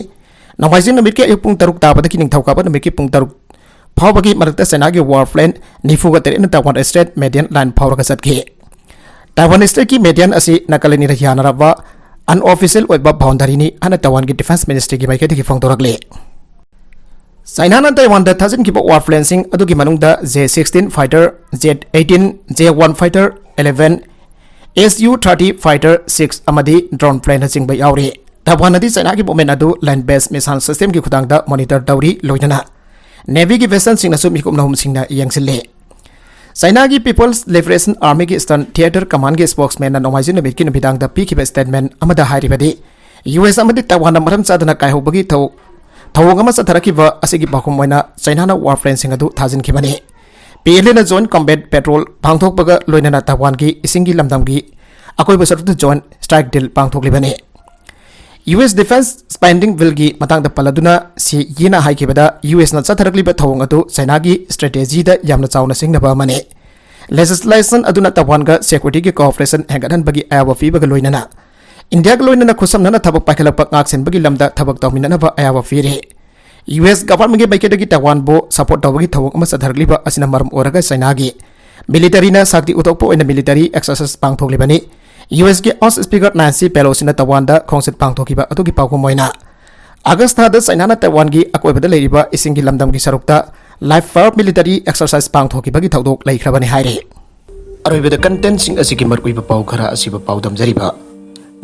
ꯅꯣꯡꯃꯥꯏꯖꯤꯡ ꯅꯨꯃꯤꯠꯀꯤ ꯑꯌꯨꯛ ꯄꯨꯡ ꯇꯔꯨꯛ ꯇꯥꯕꯗꯒꯤ ꯅꯤꯡꯊꯧꯀꯥꯕ ꯅꯨꯃꯤꯠꯀꯤ ꯄꯨꯡ ꯇꯔꯨꯛ ꯐꯥꯎꯕꯒꯤ ꯃꯔꯛꯇ ꯆꯥꯏꯅꯥꯒꯤ ꯋꯥꯔ ꯄ꯭ꯂꯦꯟ ꯅꯤꯐꯨꯒ ꯇꯔꯦꯠꯅ ꯇꯥꯏꯋꯥꯟ ꯁ꯭ꯇ꯭ꯔꯦꯠ ꯃꯦꯗꯤꯌꯟ ꯂꯥꯏꯟ ꯐꯥꯎꯔꯒ ꯆꯠꯈꯤ꯫ ꯇꯥꯏꯋꯥꯟ ꯁ꯭ꯇ꯭ꯔꯦꯠꯀꯤ ꯃꯦꯗꯤꯌꯟ ꯑꯁꯤ ꯅꯥꯒꯥꯂꯦꯟꯒ ꯌꯥꯅꯔꯕ ꯑꯟꯑꯣꯐꯤꯁꯤꯌꯦꯜ ꯑꯣꯏꯕ ꯕꯥꯎꯟꯗꯔꯤꯅꯤ ꯍꯥꯏꯅ ꯇꯥꯏꯋꯥꯟꯒꯤ ꯗꯤꯐꯦꯟꯁ ꯃꯤꯅꯤꯁꯇ꯭ꯔꯤꯒꯤ ꯃꯥꯏꯀꯩꯗꯒꯤ ꯐꯣꯡꯗꯣꯔꯛꯂꯤ꯫ ꯆꯥꯏꯅꯥꯅ ꯇꯥꯏꯋꯥꯟꯗ ꯊꯥꯖꯤꯟꯈꯤꯕ ꯋꯥꯔ ꯄ꯭ꯂꯦꯟꯁꯤꯡ ꯑꯗꯨꯒꯤ ꯃꯅꯨꯡꯗ J sixteen fighter, J eighteen, J one fighter eleven, S U thirty fighter six ꯑꯃꯗꯤ ꯗ꯭ꯔꯣꯟ ꯄ꯭ꯂꯦꯟꯅꯆꯤꯡꯕ ꯌꯥꯎꯔꯤ꯫ ꯇꯥꯏꯋꯥꯟꯅꯗꯤ ꯆꯥꯏꯅꯥꯒꯤ ꯃꯨꯚꯃꯦꯟ ꯑꯗꯨ ꯂꯦꯟ ꯕꯦꯁ ꯃꯤꯁꯥꯏꯜ ꯁꯤꯁꯇꯦꯝꯒꯤ ꯈꯨꯠꯊꯥꯡꯗ ꯃꯣꯅꯤꯇꯔ ꯇꯧꯔꯤ, ꯂꯣꯏꯅꯅ ꯅꯦꯚꯤꯒꯤ ꯚꯦꯁꯦꯜꯁꯤꯡꯅꯁꯨ ꯃꯤꯀꯨꯞ ꯅꯍꯨꯝꯁꯤꯡꯅ ꯌꯦꯡꯁꯤꯜꯂꯤ꯫ ꯆꯥꯏꯅꯥꯒꯤ ꯄꯤꯄꯜꯁ ꯂꯤꯕꯔꯦꯁꯟ ꯑꯥꯔꯃꯤꯒꯤ ꯏꯁꯇꯔꯟ ꯊꯤꯌꯦꯇꯔ ꯀꯃꯥꯟꯒꯤ ꯁ꯭ꯄꯣꯛꯁꯃꯦꯟꯅ ꯅꯣꯡꯃꯥꯏꯖꯤꯡ ꯅꯨꯃꯤꯠꯀꯤ ꯅꯨꯃꯤꯗꯥꯡꯗ ꯄꯤꯈꯤꯕ ꯁ꯭ꯇꯦꯠꯃꯦꯟ ꯑꯃꯗ ꯍꯥꯏꯔꯤꯕꯗꯤ, ꯌꯨ ꯑꯦꯁ ꯑꯃꯗꯤ ꯇꯥꯏꯋꯥꯟꯅ ꯃꯔꯝ ꯆꯥꯗꯅ ꯀꯥꯏꯍꯧꯕꯒꯤ ꯊꯧ-, ꯊꯧꯑꯣꯡ ꯑꯃ ꯆꯠꯊꯔꯛꯈꯤꯕ ꯑꯁꯤꯒꯤ ꯄꯥꯎꯈꯨꯝ ꯑꯣꯏꯅ ꯆꯥꯏꯅꯥꯅ ꯋꯥꯔ ꯄ꯭ꯂꯦꯟꯁꯤꯡ ꯑꯗꯨ ꯊꯥꯖꯤꯟꯈꯤꯕꯅꯤ꯫ ꯄꯤ ꯑꯦꯜ ꯑꯦꯅ ꯖꯣꯏꯟ ꯀꯝꯕꯦꯠ ꯄꯦꯇ꯭ꯔꯣꯜ ꯄꯥꯡꯊꯣꯛꯄꯒ ꯂꯣꯏꯅꯅ ꯇꯥꯏꯋꯥꯟꯒꯤ ꯏꯁꯤꯡꯒꯤ ꯂꯝꯗꯝꯒꯤ ꯑꯀꯣꯏꯕ ꯁꯔꯨꯛꯇ ꯖꯣꯏꯟ ꯁ꯭ꯇ꯭ꯔꯥꯏꯛ ꯗ꯭ꯔꯤꯜ ꯄꯥꯡꯊꯣꯛꯂꯤꯕꯅꯤ꯫ ꯌꯨ ꯑꯦꯁ ꯗꯤꯐꯦꯟꯁ ꯁ꯭ꯄꯦꯟꯗꯤꯡ ꯕꯤꯜꯒꯤ ꯃꯇꯥꯡꯗ ꯄꯜꯂꯗꯨꯅ ꯁꯤ ꯌꯤꯅ ꯍꯥꯏꯈꯤꯕꯗ, ꯌꯨ ꯑꯦꯁꯅ ꯆꯠꯊꯔꯛꯂꯤꯕ ꯊꯧꯑꯣꯡ ꯑꯗꯨ ꯆꯥꯏꯅꯥꯒꯤ ꯁ꯭ꯇ꯭ꯔꯦꯇꯦꯖꯤꯗ ꯌꯥꯝꯅ ꯆꯥꯎꯅ ꯁꯤꯡꯅꯕ ꯑꯃꯅꯤ꯫ ꯂꯦꯖꯤꯁꯂꯦꯁꯟ ꯑꯗꯨꯅ ꯇꯥꯏꯋꯥꯟꯒ ꯁꯦꯀ꯭ꯌꯨꯔꯤꯇꯤꯒꯤ ꯀꯣꯑꯣꯄꯔꯦꯁꯟ ꯍꯦꯟꯒꯠꯍꯟꯕꯒꯤ ꯑꯌꯥꯕ ꯄꯤꯕꯒ ꯂꯣꯏꯅꯅ ꯏꯟꯗꯤꯌꯥꯒ ꯂꯣꯏꯅꯅ ꯈꯨꯠꯁꯝꯅꯅ ꯊꯕꯛ ꯄꯥꯏꯈꯠꯂꯛꯄ ꯉꯥꯛꯁꯦꯟꯕꯒꯤ ꯂꯝꯗ ꯊꯕꯛ ꯇꯧꯃꯤꯟꯅꯅꯕ ꯑꯌꯥꯕ ꯄꯤꯔꯤ꯫ ꯌꯨ ꯑꯦꯁ ꯒꯚꯔꯟꯃꯦꯟꯒꯤ ꯃꯥꯏꯀꯩꯗꯒꯤ ꯇꯥꯏꯋꯥꯟꯕꯨ ꯁꯄꯣꯔꯠ ꯇꯧꯕꯒꯤ ꯊꯧꯑꯣꯡ ꯑꯃ ꯆꯠꯊꯔꯛꯂꯤꯕ ꯑꯁꯤꯅ ꯃꯔꯝ ꯑꯣꯏꯔꯒ ꯆꯥꯏꯅꯥꯒꯤ ꯃꯤꯂꯤꯇꯔꯤꯅ ꯁꯛꯇꯤ ꯎꯠꯊꯣꯛꯄ ꯑꯣꯏꯅ ꯃꯤꯂꯤꯇꯔꯤ ꯑꯦꯛꯁꯔꯁꯥꯏꯁ ꯄꯥꯡꯊꯣꯛꯂꯤꯕꯅꯤ꯫ ꯌꯨ ꯑꯦꯁꯀꯤ ꯍꯥꯎꯁ ꯁ꯭ꯄꯤꯀꯔ ꯅꯥꯟꯁꯤ ꯄꯦꯂꯣꯁꯤꯅ ꯇꯥꯏꯋꯥꯟꯗ ꯈꯣꯡꯆꯠ ꯄꯥꯡꯊꯣꯛꯈꯤꯕ ꯑꯗꯨꯒꯤ ꯄꯥꯎꯈꯨꯝ ꯑꯣꯏꯅ, ꯑꯥꯒꯁ ꯊꯥꯗ ꯆꯥꯏꯅꯥꯅ ꯇꯥꯏꯋꯥꯟꯒꯤ ꯑꯀꯣꯏꯕꯗ ꯂꯩꯔꯤꯕ ꯏꯁꯤꯡꯒꯤ ꯂꯝꯗꯝꯒꯤ ꯁꯔꯨꯛꯇ Live Fire Military Exercise ꯄꯥꯡꯊꯣꯛꯈꯤꯕꯒꯤ ꯊꯧꯗꯣꯛ ꯂꯩꯈ꯭ꯔꯕꯅꯤ ꯍꯥꯏꯔꯤ꯫ ꯑꯔꯣꯏꯕꯗ contentꯁꯤꯡ ꯑꯁꯤꯒꯤ ꯃꯔꯨꯑꯣꯏꯕ ꯄꯥꯎ ꯈꯔ ꯑꯁꯤꯕꯨ ꯄꯥꯎꯗꯝꯖꯔꯤꯕ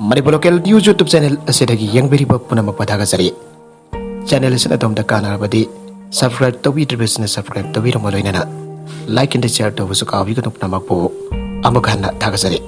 Manipur Local News YouTube channel ꯑꯁꯤꯗꯒꯤ ꯌꯦꯡꯕꯤꯔꯤꯕ ꯄꯨꯝꯅꯃꯛꯄꯨ ꯊꯥꯒꯠꯆꯔꯤ꯫ Channel ꯑꯁꯤꯅ ꯑꯗꯣꯝꯗ ꯀꯥꯟꯅꯔꯕꯗꯤ subscribe ꯇꯧꯕꯤꯗ꯭ꯔꯤꯕꯁꯤꯡꯅ subscribe ꯇꯧꯕꯤꯔꯝꯕ ꯂꯣꯏꯅꯅ like and share ꯇꯧꯕꯁꯨ ꯀꯥꯎꯕꯤꯒꯅꯨ꯫ ꯄꯨꯝꯅꯃꯛꯄꯨ ꯑꯃꯨꯛ ꯍꯟꯅ ꯊꯥꯒꯠꯆꯔꯤ꯫